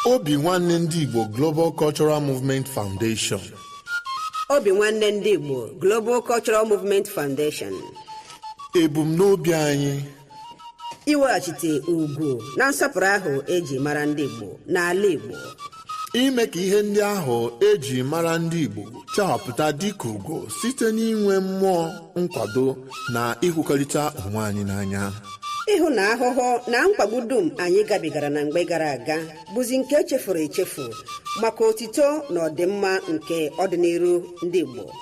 Obi Nwanne Ndị Igbo Global Cultural Movement Foundation. Obi Nwanne Ndị Igbo Global Cultural Movement Foundation. Ebumnobi anyị: iweghachite ugwu na nsọpụrụ ahụ eji mara ndị Igbo n'ala Igbo, ime ka ihe ndị ahụ eji mara ndị Igbo chawapụta dịka ugo site n'inwe mmụọ nkwado na ịhụkọrịta onwe anyị n'anya, ịhụ na ahụhụ na mkpagbu dum anyị gabigara na mgbe gara aga bụzi nke echefuru echefu maka otito na ọdịmma nke ọdịnihu ndị Igbo,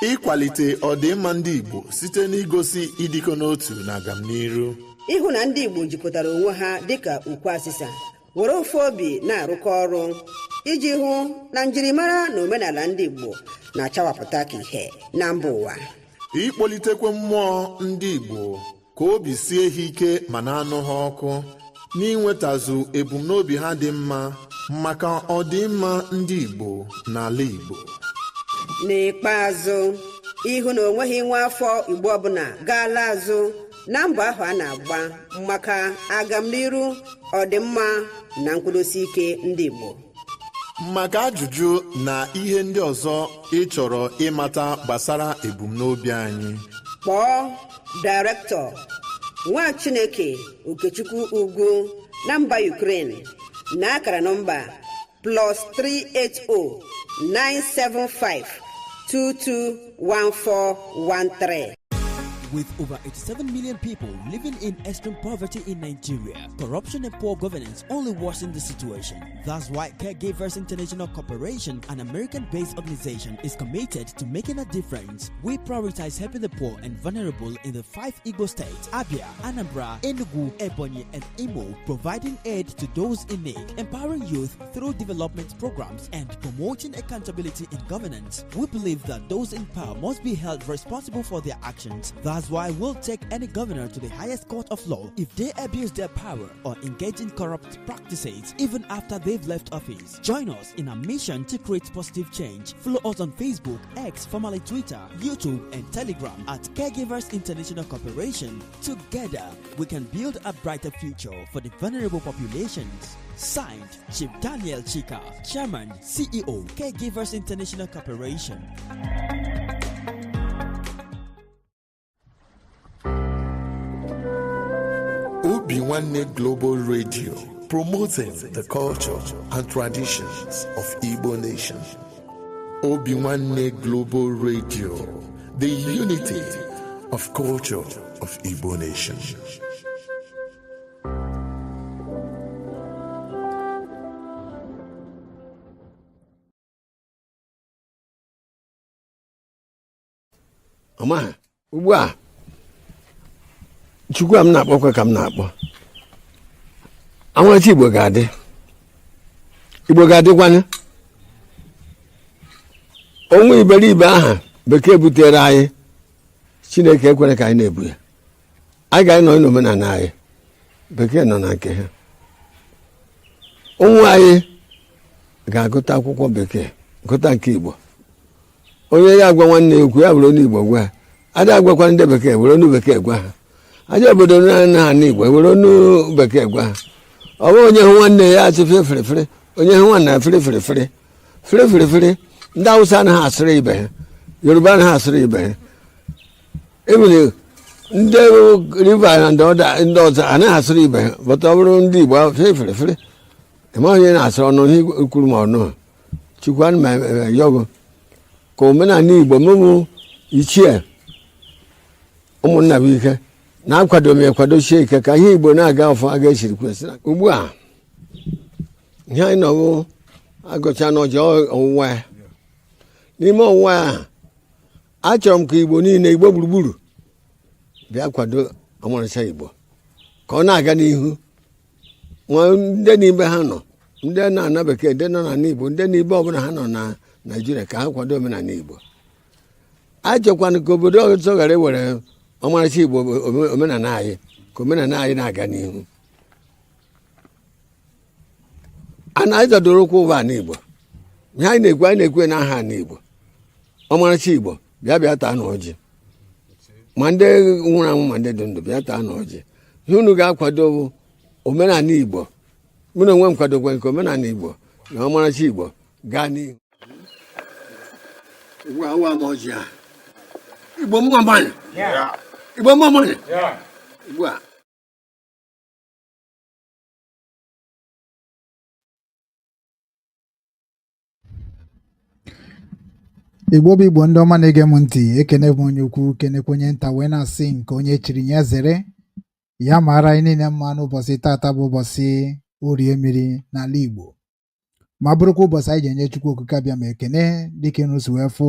ịkwalite ọdịmma ndị Igbo site n'igosi ịdịkọ n'otu na agamniru, ịhụ na ndị Igbo jikọtara onwe ha dịka ukwu asịsa, were ofu obi na-arụkọ ọrụ iji hụ na njirimara na omenala ndị Igbo na-achawapụta ka ihe na mba ụwa, ịkpọlitekwe mmụọ ndị Igbo ka obi sie ha ike ma na-anụ ha ọkụ n'inwetazu ebumnobi ha dị mma maka ọdịmma ndị Igbo n'ala Igbo. N'ikpeazụ, ịhụ na onweghị nwa afọ Igbo ọbụla gaala azụ na mbọ ahụ a na-agba maka agamniru, ọdịmma na nkwụdosi ike ndị Igbo. Maka ajụjụ na ihe ndị ọzọ ị chọrọ ịmata gbasara ebumnobi anyị, kpọọ Director Nwa Chineke Okechukwu Ugwu na mba Ukraine na akara nọmba +380 975 221413. With over 87 million people living in extreme poverty in Nigeria, corruption and poor governance only worsen the situation. That's why Caregivers International Corporation, an American based organization, is committed to making a difference. We prioritize helping the poor and vulnerable in the five Igbo states: Abia, Anambra, Enugu, Ebonyi, and Imo, providing aid to those in need, empowering youth through development programs, and promoting accountability in governance. We believe that those in power must be held responsible for their actions. That's why we'll take any governor to the highest court of law if they abuse their power or engage in corrupt practices, even after they've left office. Join us in our mission to create positive change. Follow us on Facebook, X, formerly Twitter, YouTube, and Telegram at Caregivers International Corporation. Together, we can build a brighter future for the vulnerable populations. Signed, Chief Daniel Chika, Chairman, CEO, Caregivers International Corporation. Obi Nwanne Global Radio, promoting the culture and traditions of Igbo nation. Obi Nwanne Global Radio, the unity of culture of Igbo nation. Ọma ugbu a, Chukwu a m na-akpọkwa ka m na-akpọ anwụrịcha. Igbo ga-adị, Igbo ga-adịkwanye. Onwe iberibe aha bekee butere anyị, Chineke ekwere ka anyị na-ebu ya. Anyị ga-anọ n'omenala anyị, bekee nọ na nke ha. Ụmụ anyị ga-agụta akwụkwọ bekee, gụta nke Igbo. Onye ya agwa nwanne ya okwu, ya were onu Igbo gwa ya. Ada agwakwa ndị bekee, were onu bekee gwa ha. Aja obodo na ha Igbo, were onu bekee gwa ha. Ọ bụghị onye hụ nwanne ya achị fere fere fere, onye hụ nwanne ya fere fere fere fere fere fere. Ndị Awụsa anaghị asịrị ibe ha, Yoruba anaghị asịrị ibe ha, ebere ndị River na ndị ọzọ anaghị asịrị ibe ha. Bụta ọ bụrụ ndị Igbo, fere fere fere, ịma onye na-asịrị ọnụ ihe kwuru ma ọnụ. Chukwu, ana m ayọgụ ka omenala Igbo mụmụ ichie ụmụnna bụ ike na-akwado m, ekwadochie ike ka ihe Igbo na-aga ọfụ aga esiri kwesị. Ugbu a ihe anyị nọbụ agụcha n'ọjọ ọwụwa ya, n'ime ọwụwa ya, achọrọ m ka Igbo niile, Igbo gburugburu, bịa kwado ọmarịcha Igbo ka ọ na-aga n'ihu. Nwa ndị n'ibe ha nọ, ndị na-ana bekee, ndị nọ n'ala Igbo, ndị n'ibe ọbụla ha nọ na Naijiria, ka ha kwado omenala Igbo. Achọkwana ka obodo ọzọ ghara iwere ọmarịcha Igbo, omenala anyị, ka omenala anyị na-aga n'ihu. A na anyị zọdoro ụkwụ ụwa ala Igbo. Ihe anyị na-ekwu, anyị na-ekwu n'aha ala Igbo, ọmarịcha Igbo. Bịa, bịa taa na ọjị, ma ndị nwụrụ anwụ ma ndị dị ndụ, bịa taa na ọjị. Ihe unu ga-akwado bụ omenala Igbo. Mụ na onwe m kwadokwa nke omenala Igbo na ọmarachi Igbo gaa n'ihu. Ugbu a, awa m ọjị a. Igbo mma mmanụ, Igbo mma mmanụ. Ugbu a. Igbo bụ Igbo, ndị ọma na-ege m ntị, ekene m onye ukwu, kenekwa onye nta, wee na-asị nke onye chiri ya zere. Ya mara anyị niile mma n'ụbọchị taata bụ ụbọchị Orie Mmiri n'ala Igbo, ma bụrụkwa ụbọchị anyị ji enye Chukwu Okike abịa ma ekene, dịka ịnụ si wee fụ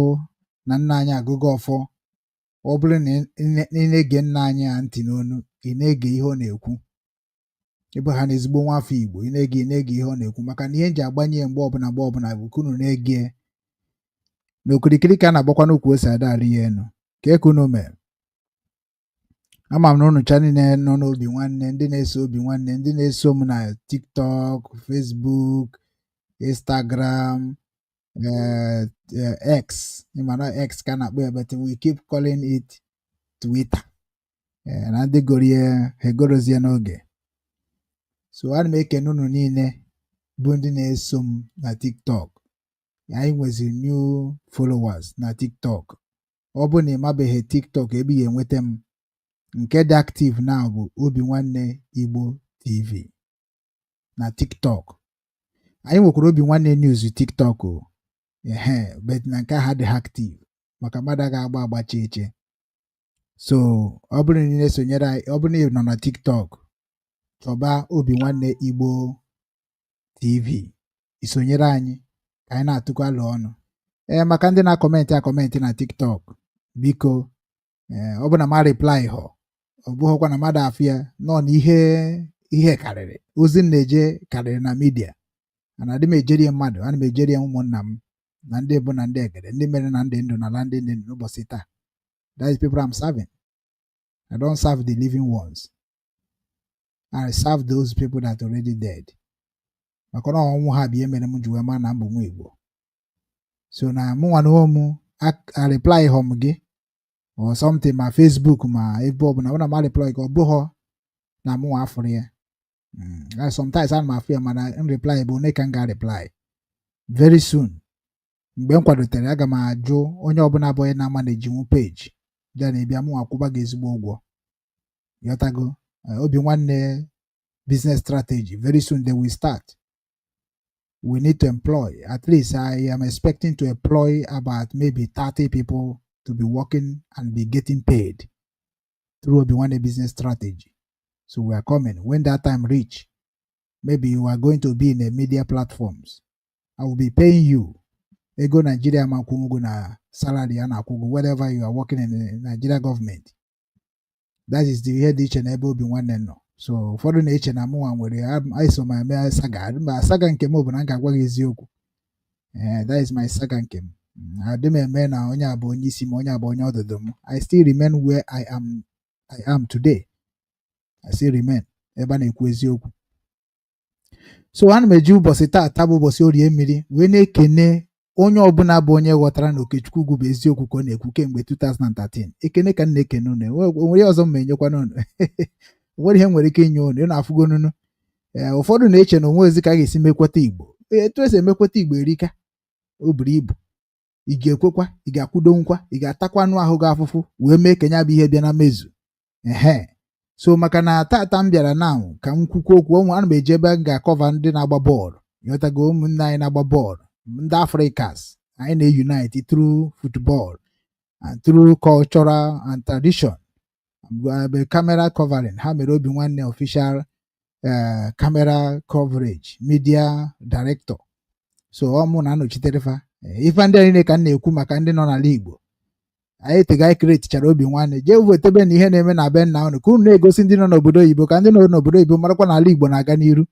na nna anyị agụgụ ọfọ. Ọ bụrụ na ị na-ege nna anyị a ntị n'onu, ị na-ege ihe ọ na-ekwu, ịbụ ha na ezigbo nwa afọ Igbo, ị na-ege ihe ọ na-ekwu, maka na ihe nji agbanye ya mgbe ọbụla bụ ka unu na-ege n'okirikiri ka a na-agbakwa n'ukwu ose ada arị ya elu ka eke unu mere. Ama m na unu cha niile nọ n'Obi Nwanne, ndị na-eso Obi Nwanne, ndị na-eso m na TikTok, Facebook, Instagram, X, ịmana X ka a na-akpọ ya, but we keep calling it Twitter. Na ndị gorie ha egorozie n'oge. So ana m ekene unu niile bụ ndị na-eso m na TikTok. Anyị nweziri new followers na TikTok. Ọ bụ na ị mabeghị TikTok ebe ị ga-enweta m, nke dị active now bụ Obi Nwanne Igbo TV na TikTok. Anyị nwekwara Obi Nwanne News TikTok o, ehe, but na nke ahụ adịghị active maka mmadụ agaghị agba agbacha eche. So ọ bụrụ na ị na-esonyere anyị, ọ bụrụ na ị nọ na TikTok, chọba Obi Nwanne Igbo TV, isonyere anyị ka anyị na-atụkọ alụ ọnụ. Ee, maka ndị na-acomment acomment na TikTok, biko, ee, ọ bụ na ma reply họ, ọ bụghịkwa na mmadụ afụ ya nọ na ihe ihe karịrị ozi m na-eje karịrị na media. Ana adị m ejerie mmadụ, ana m ejerie ụmụnna m na ndị bụ na ndị egede, ndị mere na ndị ndụ n'ala ndị ndị ndụ n'ụbọchị taa. That is people I'm serving. I don't serve the living ones, I serve those people that already dead, maka na ọnwụ ha bụ ihe mere m ji wee maa na m bụ nwa Igbo. So na mụnwa na onwe m a reply hom gị or something, ma Facebook ma ebe ọbụla ọ na ma reply ka ọ bụghọ na mụnwa afụrụ ya. Sometimes ana m afụ ya, mana m reply bụ onye ka m ga-reply very soon. Mgbe m kwadotere, aga m ajụ onye ọbụla bụ onye na-ama na-ejinwu page bịa na ịbịa mụnwa kwụba gị ezigbo ụgwọ. Ghọtago? Obi Nwanne business strategy, very soon they will start. We need to employ, at least I am expecting to employ about maybe 30 people to be working and be getting paid through Obi Nwanne business strategy. So we are coming. When that time reach, maybe you are going to be in a media platforms, I will be paying you ego Nigeria ma kwụ na salary a na-akwụ gị wherever you are working in the Nigeria government. That is the ihe dị iche n'ebe Obi Nwanne nọ. So ụfọdụ na-eche na mụnwa nwere eso ma eme saga ma saga. Nke m bụ na m ga-agwa gị eziokwu. Ee, that is my saga. Nke m, adị m eme na onye a bụ onye isi ma onye a bụ onye ọdụdụ m. I still remain where I am. I am today, I still remain ebe a na-ekwu eziokwu. So ana m eji ụbọchị taata bụ ụbọchị Orie Mmiri wee na-ekene onye ọbụla bụ onye ghọtara na Okechukwu ugwu bụ eziokwu ka ọ na-ekwu kemgbe 2013. Ekene ka m na-ekene unu. Onwere ihe ọzọ m ma enyekwana unu? Onwere ihe m nwere ike inye unu? Ị na-afụgo nunu. Ee, ụfọdụ na-eche na onwe ozi ka a ga-esi mekweta Igbo. Etu esi emekweta Igbo erika, o buru ibu. Ị ga-ekwekwa, ị ga-akwudo nkwa, ị ga-atakwa anụ ahụ gị afụfụ wee mee ka ya bụ ihe bịa na mmezu. Ehe, so maka na tata m bịara na ka m kwukwu okwu onwe, ana m eje ebe m ga-acover ndị na-agba bọọlụ. Ghọtago? Ụmụnne anyị na-agba bọọlụ, ndị Africans, anyị na-unite through football and through cultural and tradition. Ebe camera covering ha mere Obi Nwanne official camera coverage media director. So ọ mụ na-anọchitere fa. Ife ndị a niile ka m na-ekwu maka ndị nọ n'ala Igbo anyị etega anyị createchara Obi Nwanne, jee wetebe na ihe na-eme na be nna unu ka unu na-egosi ndị nọ n'obodo oyibo, ka ndị nọ n'obodo oyibo marakwa na ala Igbo na-aga n'iru.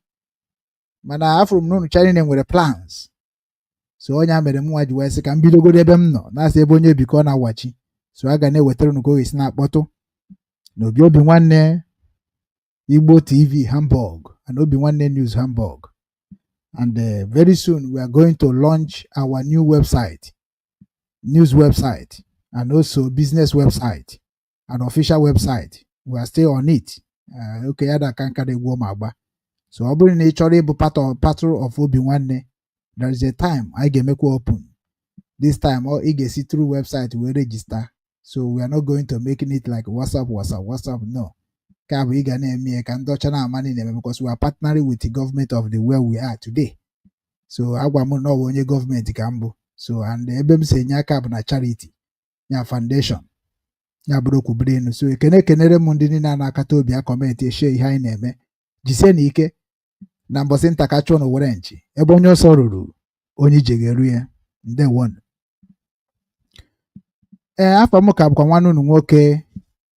Mana afụrụ m na unu cha niile nwere plans. So onye a mere m nwa ji wee sị ka m bidogoro ebe m nọ na-asị ebe onye bi ka ọ na-awachi. So a ga na-ewetara unu ka ọ ga-esi na-akpọtụ na Obi Obi Nwanne Igbo TV Hamburg and Obi Nwanne News Hamburg. And very soon we are going to launch our new website, news website, and also business website and official website. We are still on it. Okay, ya da ka nka na-egwu ma agba. So ọ bụrụ na ị chọrọ ịbụ part of part of Obi Nwanne, there is a time anyị ga-emekwa open. This time ọ ị ga-esi through website wee register. So we are not going to making it like WhatsApp, WhatsApp, WhatsApp. No, nke a bụ ị ga na-eme ya ka ndị ọcha na-ama niile eme, because we are partnering with the government of the where we are today. So agwa m na ọ bụ onye gọọmenti ka m bụ. So and ebe m si enye aka bụ na charity ya, foundation ya bụrụ okwubiri enu. So ekene ekenere m ndị niile a na-akata obi a comment, eshie ihe anyị na-eme. Jisie na ike na mbọsị nta ka chụọ na were nchi ebe onye ọsọ ruru, onye ije ga-eru ya. Ndewonu. Ee, afọ m ka bụkwa nwanne unu nwoke,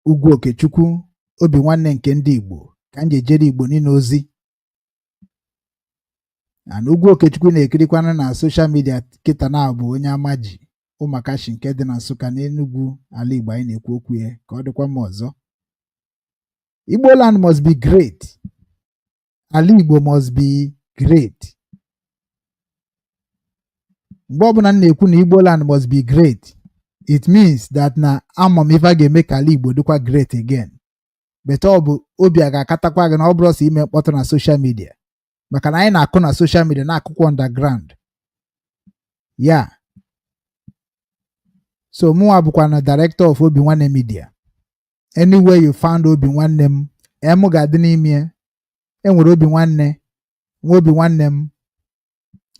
Ugwu Okechukwu, Obi Nwanne nke ndị Igbo, ka m ji ejere Igbo niile ozi. Na Ugwu Okechukwu na-ekirikwana na social media kịta na bụ onye ama ji ụmakashi nke dị na Nsụka n'Enugwu, ala Igbo anyị na-ekwu okwu ya ka ọ dịkwa mma ọzọ. Igbo land must be great. Ala Igbo must be great. Mgbe ọbụla m na-ekwu na Igbo land must be great, it means that na ama m ife a ga-eme ka ala Igbo dịkwa great again. But ọ bụ obi a ga-akatakwa gị na ọ bụrụ sọ ime mkpọtụ na social media, maka na anyị na-akụ na social media, na-akụkwa underground ya. So mụnwa bụkwa na director of Obi Nwanne Media. Anywhere you found Obi Nwanne m, m ga-adị n'ime ya. Enwere Obi Nwanne nwa, Obi Nwanne m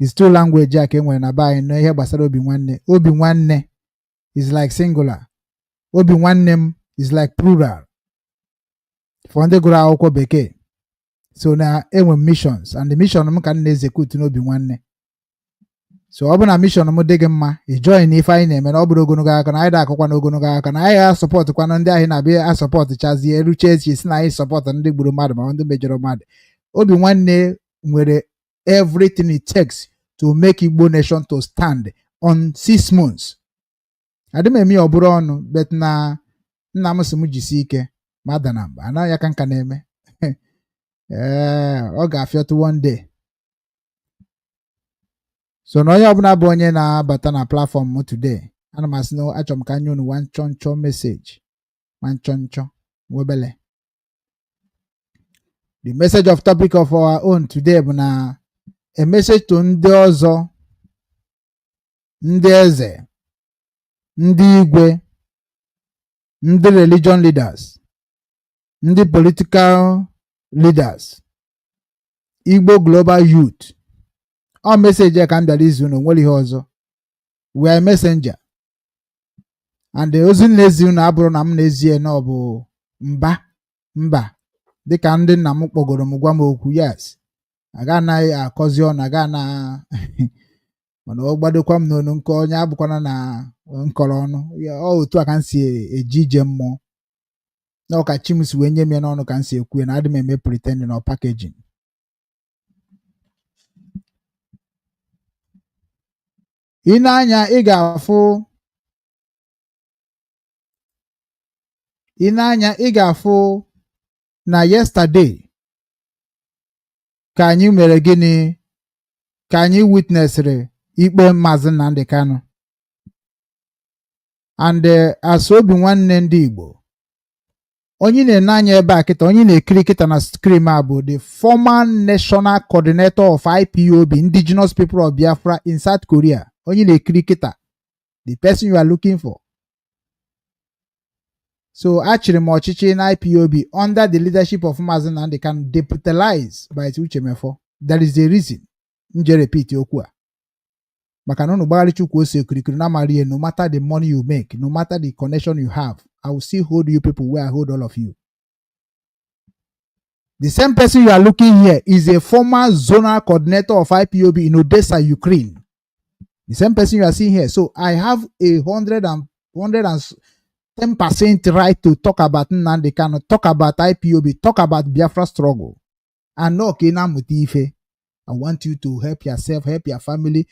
is two language a ka e nwere na be anyị n'ihe gbasara Obi Nwanne. Obi Nwanne is like singular, Obi Nwanne m is like plural for ndị gụrụ akwụkwọ bekee. So na enwe m missions, and the mission m ka m na-execute n'Obi Nwanne. So ọ bụ na mission m dị gị mma, ị join ife anyị na-eme. Na ọ bụrụ ogologo aka na anyị da-akụkwa n'ogologo aka na anyị ga-asọpọtụkwanụ ndị ahụ na-abịa asọpọtụ chazie eruche echi si na anyị support ndị gburu mmadụ ma ndị mejọrọ mmadụ. Obi Nwanne nwere everything it takes to make Igbo nation to stand on 6 months. Adị m eme ya ọ bụrụ ọnụ, but na nna m sị m jisie ike ma ada na mba anaghị ya ka nka na-eme. Ee, ọ ga-afịọtụ one day. So na onye ọbụla bụ onye na-abata na platform m today, ana m asị na achọrọ m ka nye unu nwa nchọnchọ message, nwa nchọnchọ nwebele. The message of topic of our own today bụ na a message to ndị ọzọ, ndị eze, ndị igwe, ndị religion leaders, ndị political leaders, Igbo global youth. Ọ message a ka m bịara izu unu, nwere ihe ọzọ. We are messenger, and ozi m na-ezi unu abụrụ na m na-ezie na ọ bụ mba mba, dịka ndị nna m kpọgoro m gwa m okwu. Yes, aga anaghị akọzi ọnụ aga na, mana ọ gbadokwa m n'onu nke onye abụkwana na nkọrọ ọnụ. Ọ otu a ka m si eje ije mmụọ na ọka chi m si wee nye m ya n'ọnụ ka m si ekwu ya, na adị m eme pretending or packaging. Ị na-anya, ị ga-afụ, ị na-anya, ị ga-afụ na yesterday ka anyị mere gịnị, ka anyị witnessịrị ikpe Maazị Nnamdi Kanu. And as Obi Nwanne ndị Igbo, onye na-ene anya ebe a kịta, onye na-ekiri kịta na screen a, bụ the former national coordinator of IPOB, Indigenous People of Biafra in South Korea. Onye na-ekiri kịta, the person you are looking for. So achịrị m ọchịchị na IPOB under the leadership of Maazị Nnamdi Kanu, deputized by Uche Mefor. There is a reason m je repeat okwu a, maka na unu gbagharị chukwu ose okirikiri na amara ihe. No matter the money you make, no matter the connection you have, I will still hold you people where I hold all of you. The same person you are looking here is a former zonal coordinator of IPOB in Odessa, Ukraine. The same person you are seeing here. So I have a hundred and hundred and ten percent right to talk about Nnamdi Kanu, talk about IPOB, talk about Biafra struggle. And no, ka ị na-amụta ife. I want you to help yourself, help your family,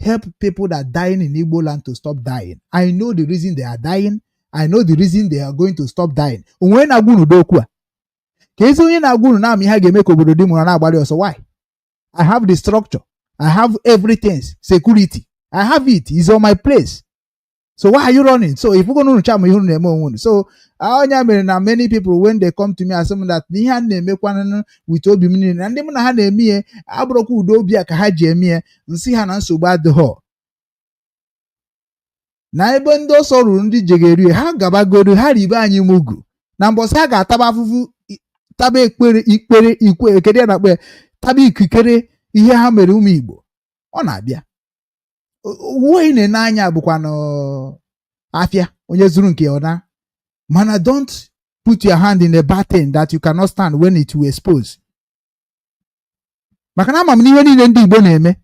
help people that are dying in Igbo land to stop dying. I know the reason they are dying. I know the reason they are going to stop dying. Onwe na-agwa unu okwu a, ka ezi onye na-agwa unu na-ama ihe a ga-eme ka obodo dị mụrụ na-agbalị ọsọ. Why? I have the structure. I have everything. Security. I have it. It's on my place. So why are you running? So if unu cha ma ihe unu na-eme onwe unu. So onye mere na many people, when they come to me, asị m that na ihe a na-emekwanụ with obi m niile na ndị mụ na ha na-eme ihe abụrụkwa udo obi a ka ha ji eme ihe. Nsị ha na nsogbu adịghọ na ebe ndị ọsọ ruru, ndị jegerie ha gabagoro ha ribe anyị mugu na mbọsị ha ga-ataba afụfụ, taba ekpere ikpere ikwe ekere ya na-akpọ ya taba ikikere ihe ha mere ụmụ Igbo. Ọ na-abịa uwe ị na-ene anya bụkwa afịa onye zuru nke ọ na mana don't put your hand in a bad thing that you cannot stand when it will expose, maka na ama m na ihe niile ndị Igbo na-eme,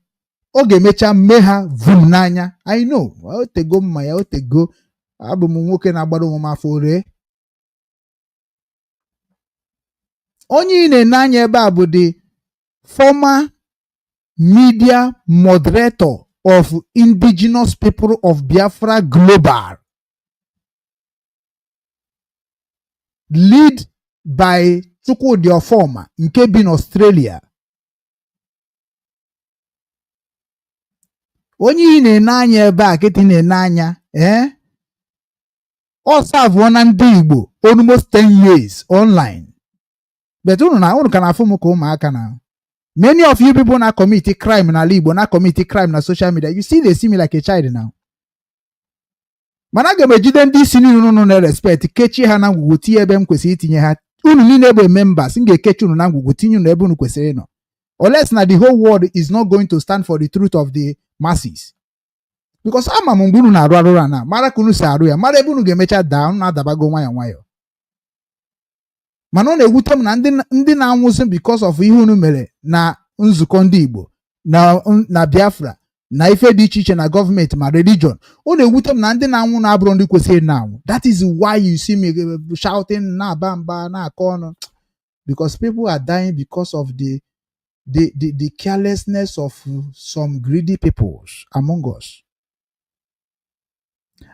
ọ ga-emecha mee ha vum n'anya. I know otego mma ya otego. Abụ m nwoke na-agbara onwe m afọ ree. Onye ị na-ene anya ebe a bụ the former media moderator of Indigenous People of Biafra Global, lead by Chukwudi Ofoma nke bi n'Australia. Onye ị na-ene anya ebe a kịtị na-ene anya, ee, ọ savụọ na ndị Igbo almost 10 years online, but unu na unu ka na-afụ m ka ụmụaka. Na many of you people na commit crime n'ala Igbo, na commit crime na social media, you still dey see me like a child now. Mana aga m ejide ndị isi niile unu na-respect, kechie ha na ngwugwu, tinye ebe m kwesịrị itinye ha. Unu niile bụ members, m ga-ekechi unu na ngwugwu, tinye unu ebe unu kwesịrị ịnọ, unless na the whole world is not going to stand for the truth of the masses, because ama m mgbe unu na-arụ arụrụ a na mara ka unu si arụ ya, mara ebe unu ga-emecha daa. Unu na-adabago nwayọọ nwayọọ, mana ọ na-ewute m na ndị na-anwụsị because of ihe unu mere na nzukọ ndị Igbo na Biafra na ife dị iche iche na gọọmenti ma religion. Ọ na-ewute m na ndị na-anwụ na-abụrụ ndị kwesịrị na-anwụ. That is why you see me shouting, na-aba mba, na-akọ ọnụ, because people are dying because of the carelessness of some greedy peoples among us.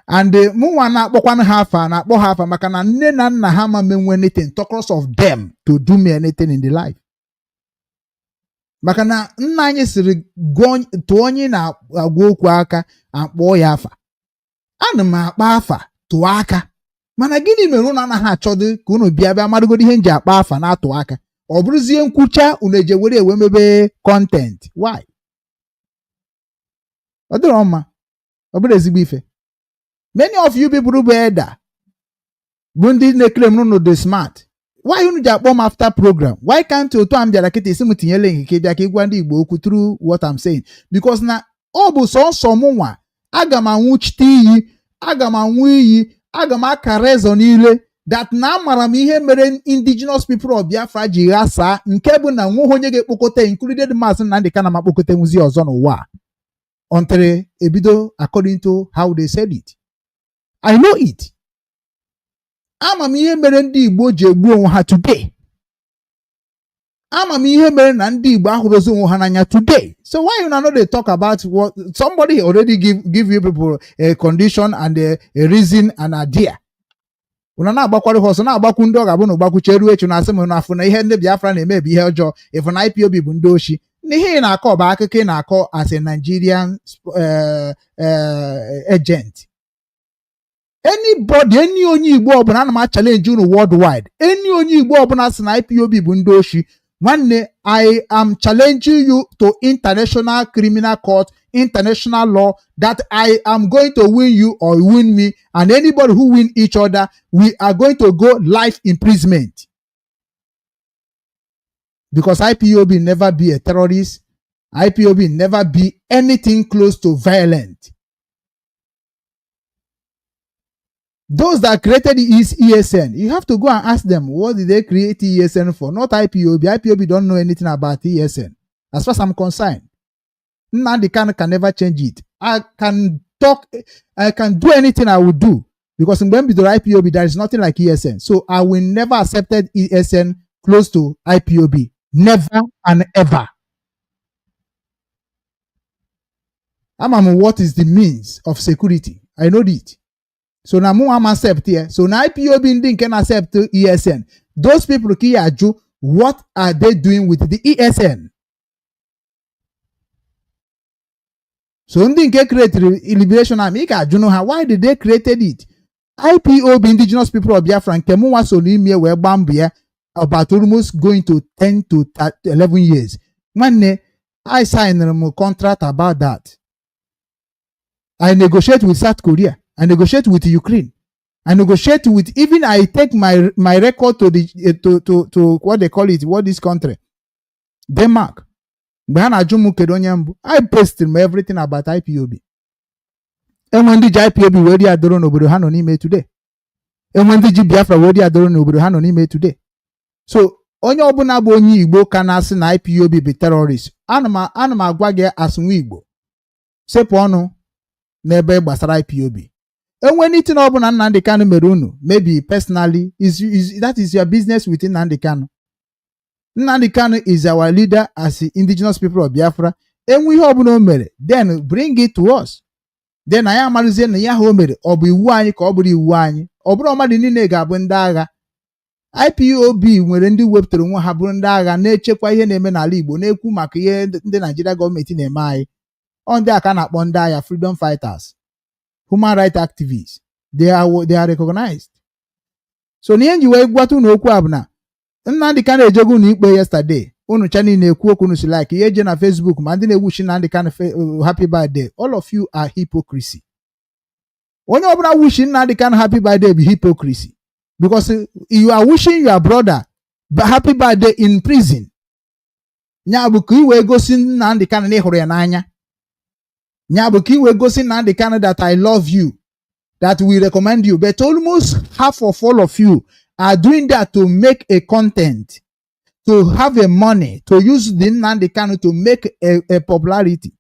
And mụnwa na-akpọkwanụ ha afa, na-akpọ ha afa maka na nne na nna ha ma menwe anything talk of them to do me anything in the life, maka na nna anyị sịrị tụọ onye na-agwa okwu aka akpọọ ya afa. Ana m akpa afa tụọ aka, mana gịnị mere unu anaghị achọdị ka unu bịa bịa marụgodo ihe m ji akpa afa na-atụ aka? Ọ bụrụzie nkwucha unu eje were ewe mebe content. Why? Ọ dịrọ mma, ọ bụrụ ezigbo ife. Many of you people bụ elder, bụ ndị na-eclaim unu dị smart, why unu ji akpọ m after program? Why can't otu a m bịara kịta isi m tinye link ka ị bịa ka ị gwa ndị Igbo okwu through what I'm saying? Because na ọ bụ sọnsọ mụ nwa aga m anwụchite iyi, aga m anwụ iyi, aga m akara ezo niile that na amara m ihe mere Indigenous People of Biafra ji ghasaa, nke bụ na nweghị onye ga-ekpokọta, included Maazị Nnamdi Kanu, ma kpokọta nwuzi ọzọ n'ụwa a until ebido according to how they said it. I know it. Ama m ihe mere ndị Igbo ji egbu onwe ha today. Ama m ihe mere na ndị Igbo ahụrụzi onwe ha n'anya today. So why you no dey talk about what somebody already give you people a condition and a reason and idea? Unu na-agbakwara ha ọsọ, na-agbakwu ndị ọ ga-abụ na ụgbakwuche ruo echi na asị m na afụ na ihe ndị Biafra na-eme bụ ihe ọjọọ, ịfụ na IPOB bụ ndị oshi, na ihe ị na-akọ bụ akụkọ ị na-akọ as a Nigerian agent. Anybody, any onye Igbo ọbụla, ana m challenge unu worldwide, any onye Igbo ọbụla sị na IPOB bụ ndị oshi, nwanne, I am challenging you to International Criminal Court, international law, that I am going to win you or win me, and anybody who win each other, we are going to go life imprisonment, because IPOB never be a terrorist. IPOB never be anything close to violent. Those that created the ESN, you have to go and ask them what did they create ESN for, not IPOB. IPOB don't know anything about ESN. As far as I'm concerned, Nnamdi Kanu can never change it. I can talk, I can do anything I would do, because in when IPOB, there is nothing like ESN. So I will never accepted ESN close to IPOB. Never and ever. Ama m what is the means of security. I know it. So na mụ ama accept ya. So na IPOB ndị nke na accept ESN, those people ka ya ajụ, what are they doing with the ESN? So ndị nke created Liberation Army, ị ga-ajụnụ ha, why did they created it? IPOB, Indigenous People of Biafra, nke mụnwa so n'ime wee gbaa mbọ ya about almost going to 10 to 11 years. Nwanne, I signed m contract about that. I negotiate with South Korea, I negotiate with Ukraine, I negotiate with, even I take my record to the to what they call it, what, this country, Denmark. Mgbe ha na-ajụ m kedu onye mbụ, I posted m everything about IPOB. Enwe ndị ji IPOB wee dị adoro n'obodo ha nọ n'ime today. Enwe ndị ji Biafra wee dị adoro n'obodo ha nọ n'ime today. So onye ọbụla bụ onye Igbo ka na-asị na IPOB bụ terrorist, ana m agwa gị, asị nwa Igbo, sepụ ọnụ n'ebe gbasara IPOB. Enwe anything ọbụla Nnamdi Kanu mere unu, maybe personally, is that is your business with Nnamdi Kanu. Nnamdi Kanu is our leader as the Indigenous People of Biafra. Enwe ihe ọbụla o mere, then bring it to us. Then anyị amarụzie na ihe ahụ o mere, ọ bụ iwu anyị ka ọ bụrụ iwu anyị. Ọ bụrụ mmadụ niile ga-abụ ndị agha. IPOB nwere ndị wepụtara onwe ha bụrụ ndị agha na-echekwa ihe na-eme n'ala Igbo, na-ekwu maka ihe ndị Naijiria gọọmenti na-eme anyị. Ọ ndị a ka a na-akpọ ndị agha, freedom fighters, human rights activists. They are recognized. So n'ihe nji wee gwata unu okwu a bụ na Nnamdi Kanu ejego unu ikpe yesterday. Unu cha niile ekwu okwu unu si like ihe eje na Facebook, ma ndị na-ewuchi Nnamdi Kanu happy birthday, all of you are hypocrisy. Onye ọbụla wuchi Nnamdi Kanu happy birthday bụ hypocrisy, because you are wishing your brother happy birthday in prison. Ya bụ ka ị wee gosi Nnamdi Kanu na ị hụrụ ya n'anya. Ya bụ ka ị wee gosi Nnamdi Kanu that I love you, that we recommend you. But almost half of all of you are doing that to make a content, to have a money, to use the Nnamdi Kanu to make a popularity.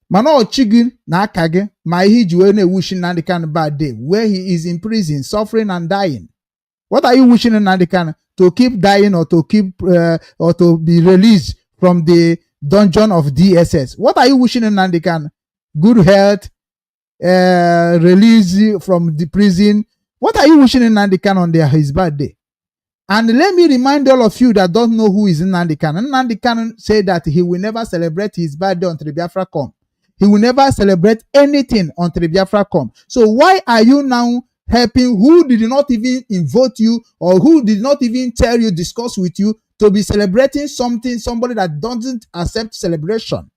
Mana ọchị gị na aka gị ma ihe iji wee na-ewushi Nnamdi Kanu birthday where he is in prison, suffering and dying. What are you wishing Nnamdi Kanu? To keep dying or to keep or to be released from the dungeon of DSS? What are you wishing Nnamdi Kanu? Good health, release from the prison? What are you wishing Nnamdi Kanu on his birthday? And let me remind all of you that don't know who is Nnamdi Kanu. Nnamdi Kanu said that he will never celebrate his birthday until Biafra come. He will never celebrate anything until Biafra come. So why are you now helping who did not even invoke you or who did not even tell you, discuss with you to be celebrating something, somebody that doesn't accept celebration?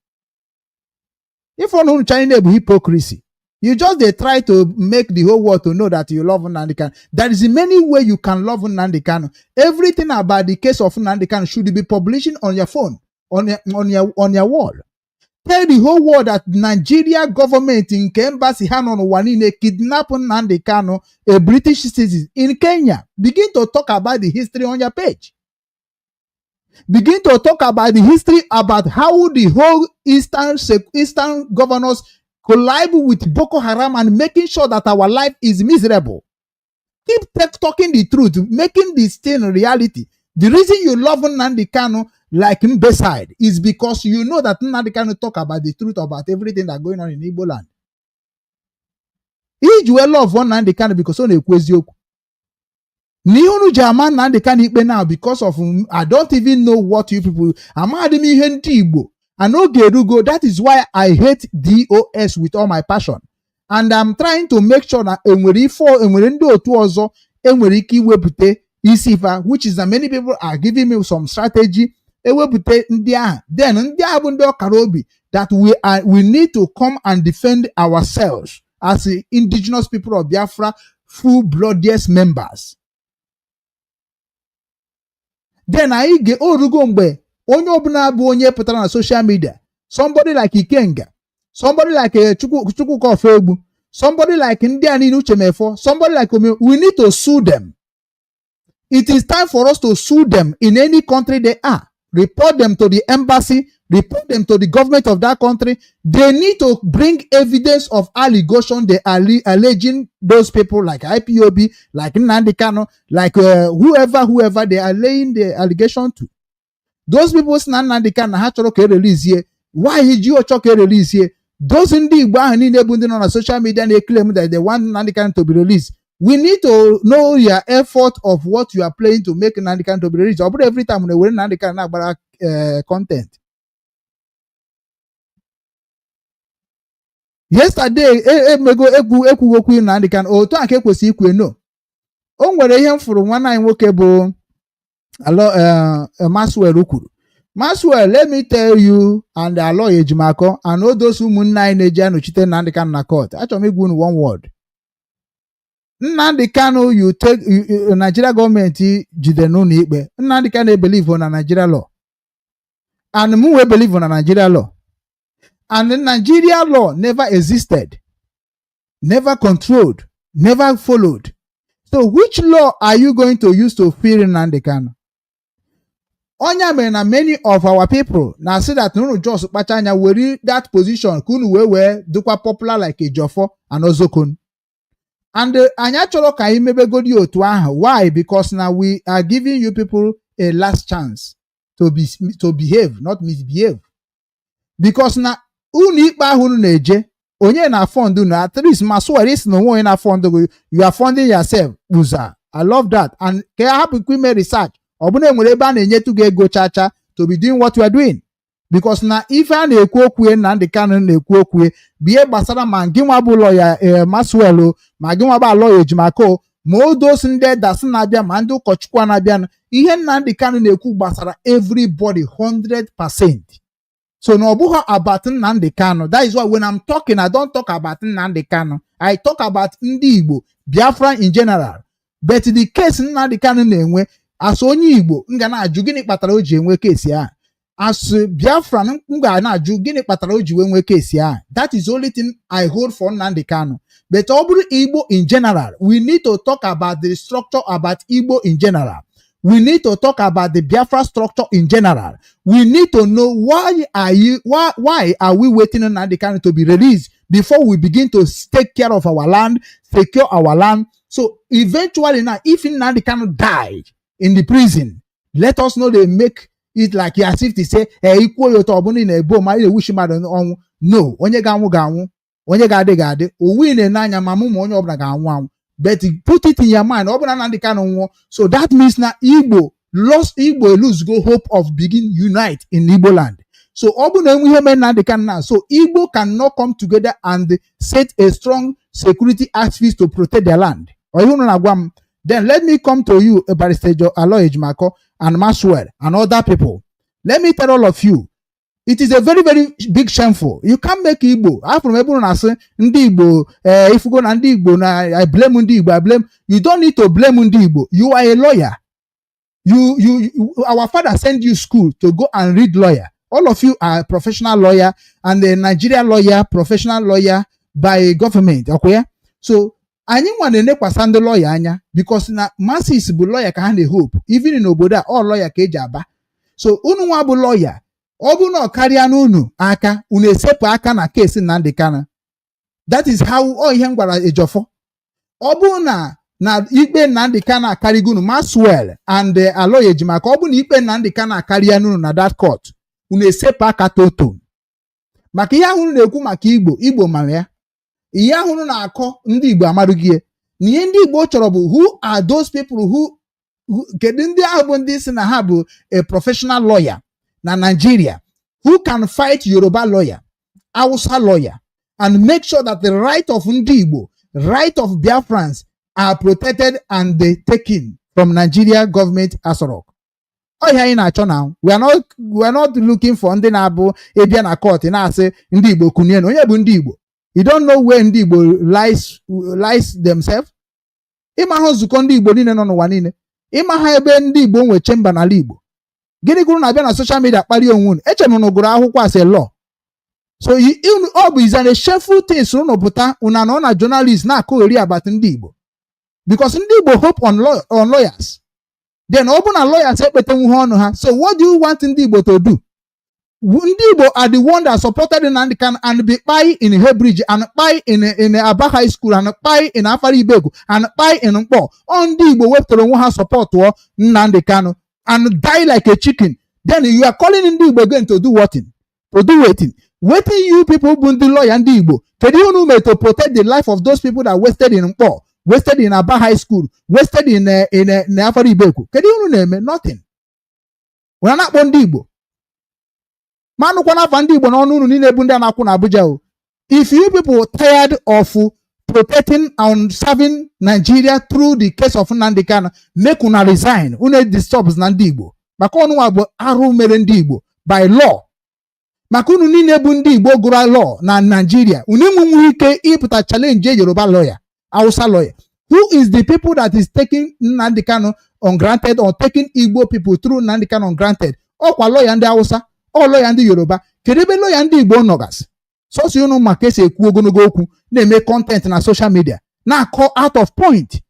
If one who China hypocrisy, you just they try to make the whole world to know that you love Nnamdi Kanu. There is many way you can love Nnamdi Kanu. Everything about the case of Nnamdi Kanu should be publishing on your phone, on your wall. Tell the whole world that Nigeria government nke embassy ha nọ n'ụwa niile kidnap Nnamdi Kanu, a British citizen in Kenya. Begin to talk about the history on your page. Begin to talk about the history about how the whole eastern governors collide with Boko Haram and making sure that our life is miserable. Keep talking the truth, making this thing reality. The reason you love Nnamdi Kanu like Mbeside is because you know that Nnamdi Kanu talk about the truth about everything that going on in Igbo land. Iji wee love Nnamdi Kanu because ọ na-ekwu eziokwu. Na ihe unu ji ama Nnamdi Kanu ikpe now because of, I don't even know what you people, amadị m ihe ndị Igbo and oge erugo. That is why I hate DOS with all my passion, and I'm trying to make sure na enwere ife, enwere ndị otu ọzọ enwere ike iwepụta isi ife, which is that many people are giving me some strategy ewepụta ndị ahụ. Then ndị ahụ bụ ndị ọkara obi that we need to come and defend ourselves as the Indigenous People of Biafra full blooded members. Then anyị ga orugo mgbe onye ọbụla bụ onye pụtara na social media, somebody like Ikenga, somebody like Chukwu Chukwuka Ofegbu, somebody like ndị a niile, Uche Mefo, somebody like Ome, we need to sue them. It is time for us to sue them in any country they are. Report them to the embassy, report them to the government of that country. They need to bring evidence of allegation they are alleging those people like IPOB, like Nnamdi Kanu, like whoever they are laying the allegation to. Those people si na Nnamdi Kanu ha chọrọ ka e release. Why ji ọchọ ka e release? Those ndị Igbo ahụ niile bụ ndị nọ na social media na-eclaim that they want Nnamdi Kanu to be released. We need to know your effort of what you are playing to make Nnamdi Kanu to be released. Ọ bụrụ every time na-ewere Nnamdi Kanu na-agbara content. Yesterday emego egwu ekwughị okwu Nnamdi Kanu otu a ka ekwesịrị ikwu. No, o nwere ihe m fụrụ nwanne anyị nwoke bụ alo Maxwell kwuru. Maxwell, let me tell you and Aloy Ejimakor and all those ụmụnne anyị na-eji anọchite Nnamdi Kanu na court, achọrọ m igwa unu one word. Nnamdi Kanu, you take Nigeria gọọmenti jide n'ụlọ ikpe, Nnamdi Kanu ebelieve na Nigeria law and mụ wee believe na Nigeria law, and the Nigeria law never existed, never controlled, never followed. So which law are you going to use to free Nnamdi Kanu? Onye mere na many of our people na-asị that unu just kpacha anya were that position ka unu wee dịkwa popular like Ejiofor and Ozokon. And anyị achọrọ ka anyị mebegodi otu ahụ. Why? Because na we are giving you people a last chance to behave, not misbehave, because na unu ikpe ahụ unu na-eje, onye na fund unu? At least ma swear isi na onwe onye na fund gị, you are funding yourself. Kpuza, I love that. And ka ya hapụkwa ime research, ọ bụna enwere ebe a na-enyetụ gị ego chacha to be doing what you are doing, because na ife a na-ekwu okwu, Nnamdi Kanu na-ekwu okwu bụ ihe gbasara ma gị nwa bụ lọya Maxwell o, ma gị nwa bụ lọya Ejimakor, ma odos ndị elders na-abịa, ma ndị ụkọchukwu a na-abịa. Ihe Nnamdi Kanu na-ekwu gbasara everybody 100%. So na ọ bụghị about Nnamdi Kanu. That is why when I'm talking, I don't talk about Nnamdi Kanu, I talk about ndị Igbo, Biafra in general. But the case Nnamdi Kanu na-enwe, as onye Igbo, m ga na-ajụ gịnị kpatara o ji enwe case ahụ. As Biafra, m ga na-ajụ gịnị kpatara o ji wee nwee case ahụ. That is the only thing I hold for Nnamdi Kanu. But ọ bụrụ Igbo in general, we need to talk about the structure, about Igbo in general. We need to talk about the Biafra structure in general. We need to know why are we waiting on Nnamdi Kanu to be released before we begin to take care of our land, secure our land. So eventually now, if Nnamdi Kanu died in the prison, let us know they make it like as if to say, eh, ikwuo ya otu ọ bụla ị na-ebo ma ị na-ewuchi mmadụ ọnwụ. No, onye ga-anwụ ga-anwụ, onye ga-adị ga-adị. Owu ị na-ene anya ma mụ ma onye ọbụla ga-anwụ anwụ. But put it in your mind, ọ bụla Nnamdi Kanu nwụọ, so that means na Igbo lost, Igbo lose go hope of begin unite in Igbo land. So ọ bụ na enwe ihe mere Nnamdi Kanu now, so Igbo cannot come together and set a strong security activist to protect their land. Ọ ihe unu na-agwa m? Then let me come to you, Barrister Aloy Ejimakor and Maxwell and other people. Let me tell all of you, it is a very, very big shameful. You can't make Igbo. Afụrụ m ebe unu na-asị ndị Igbo, ee, ifugo na ndị Igbo na I blame ndị Igbo, I blame. You don't need to blame ndị Igbo. You are a lawyer. You, our father send you school to go and read lawyer. All of you are professional lawyer and a Nigeria lawyer, professional lawyer by government. Okay? So anyị nwa na-enekwasa ndị lawyer anya because na masses bụ lawyer ka ha na-ehope. Even n'obodo a, all lawyer ka eji aba. So unu nwa bụ lawyer, ọ bụ na ọ karịa n'unu aka, unu esepụ aka na case Nnamdi Kanu. That is how ọ ihe m gwara Ejiofor. Ọ bụrụ na ikpe Nnamdi Kanu akarịgo unu, Maxwell and Aloy Ejimakor, ọ bụ na ikpe Nnamdi Kanu akarịa n'unu na that court, unu esepụ aka toto maka ihe ahụ unu na-ekwu maka Igbo. Igbo mara ya. Ihe ahụ unu na-akọ, ndị Igbo amarụghị ya. Na ihe ndị Igbo chọrọ bụ, who are those people who kedu ndị ahụ bụ ndị si na ha bụ a professional lawyer na Nigeria who can fight Yoruba lawyer, Hausa lawyer and make sure that the right of ndị Igbo, right of Biafrans are protected and they taken from Nigeria government Aso Rock? Ọ ihe anyị na-achọ na we are not looking for ndị na-abụ ịbịa na court na-asị ndị Igbo kunie na onye bụ ndị Igbo. You don't know where ndị Igbo lies themselves. Ịma ha nzukọ ndị Igbo niile nọ n'ụwa niile, ịma ha ebe ndị Igbo nwe chamber n'ala Igbo. Gịnị gụrụ na-abịa na social media kparie onwe unu? Echere m na ụgụrụ akwụkwọ as a law. So ọ bụ is an shameful things unu pụta, unu anọ na journalist na-akụgheri agbata ndị Igbo, because ndị Igbo hope on lawyers. Then ọ bụ na lawyers ekpetenwu ha ọnụ ha. So what do you want ndị Igbo to do? Ndị Igbo are the one that supported Nnamdi Kanu and be kpai in Hebridge and kpai in Aba High School and kpai in Afara Ibeku and kpai in Nkpor. Ọ ndị Igbo wepụtara onwe ha supportụọ Nnamdi Kanu and die like a chicken. Then you are calling ndị Igbo again to do what? To do wetin? Wetin you people bụ ndị lawyer ndị Igbo, kedu ihe unu mere to protect the life of those people that wasted in Nkpor, wasted in Aba High School, wasted in Afara Ibeku? Kedu ihe unu na-eme? Nothing. Unu na-akpọ ndị Igbo ma anụkwa n'afa ndị Igbo n'ọnụ unu niile bụ ndị a na-akwụ na Abuja o. If you people tired of protecting and serving Nigeria through the case of Nnamdi Kanu, make una resign. Unu disturbs na ndị Igbo, maka ọnụnwa bụ arụ mere ndị Igbo by law, maka unu niile bụ ndị Igbo gụrụ law na Nigeria, unu enwenwughị ike ịpụta challenge Yoruba lawyer, Hausa lawyer. Who is the people that is taking Nnamdi Kanu on granted or taking Igbo people through Nnamdi Kanu on granted? Ọkwa lawyer ndị Hausa, ọ lawyer ndị Yoruba. Kedu ebe lawyer ndị Igbo nọgasị? Sọsọ unu maka esi ekwu ogologo okwu, na-eme content na social media, na-akọ out of point.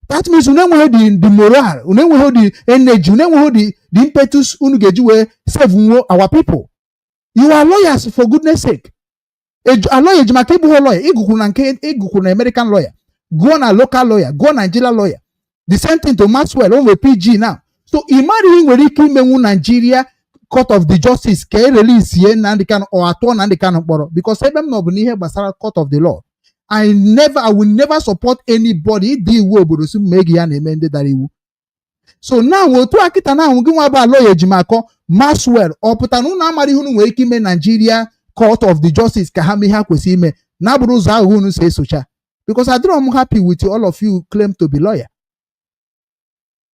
That means unu enweghị the moral, unu enweghị the energy, unu enweghị the impetus unu ga-eji wee save nwo our people. You are lawyers, for goodness sake. A lawyer ji maka ịbụghị lawyer, ịgụkwuru na nke ịgụkwuru na American lawyer, gụọ na local lawyer, gụọ Nigeria lawyer. The same thing to Maxwell, o nwere PG now. So ị mara ihe nwere ike imenwu Nigeria court of the justice ka e release ye Nnamdi Kanu or atụọ Nnamdi Kanu mkpọrọ, because ebe m nọ bụ n'ihe gbasara court of the law. I will never support anybody ịdị iwu obodo si mma ego ya na-eme ndị dara iwu. So now, otu a kịta na ahụ gị nwa bụ Aloy Ejimakor, Maxwell, ọ pụtara na unu amara ihe unu nwere ike ime Nigeria court of the justice ka ha mee ihe ha kwesịrị ime, na-abụrụ ụzọ aghụghọ unu si esocha? Because adịrọ m happy with all of you claim to be lawyer,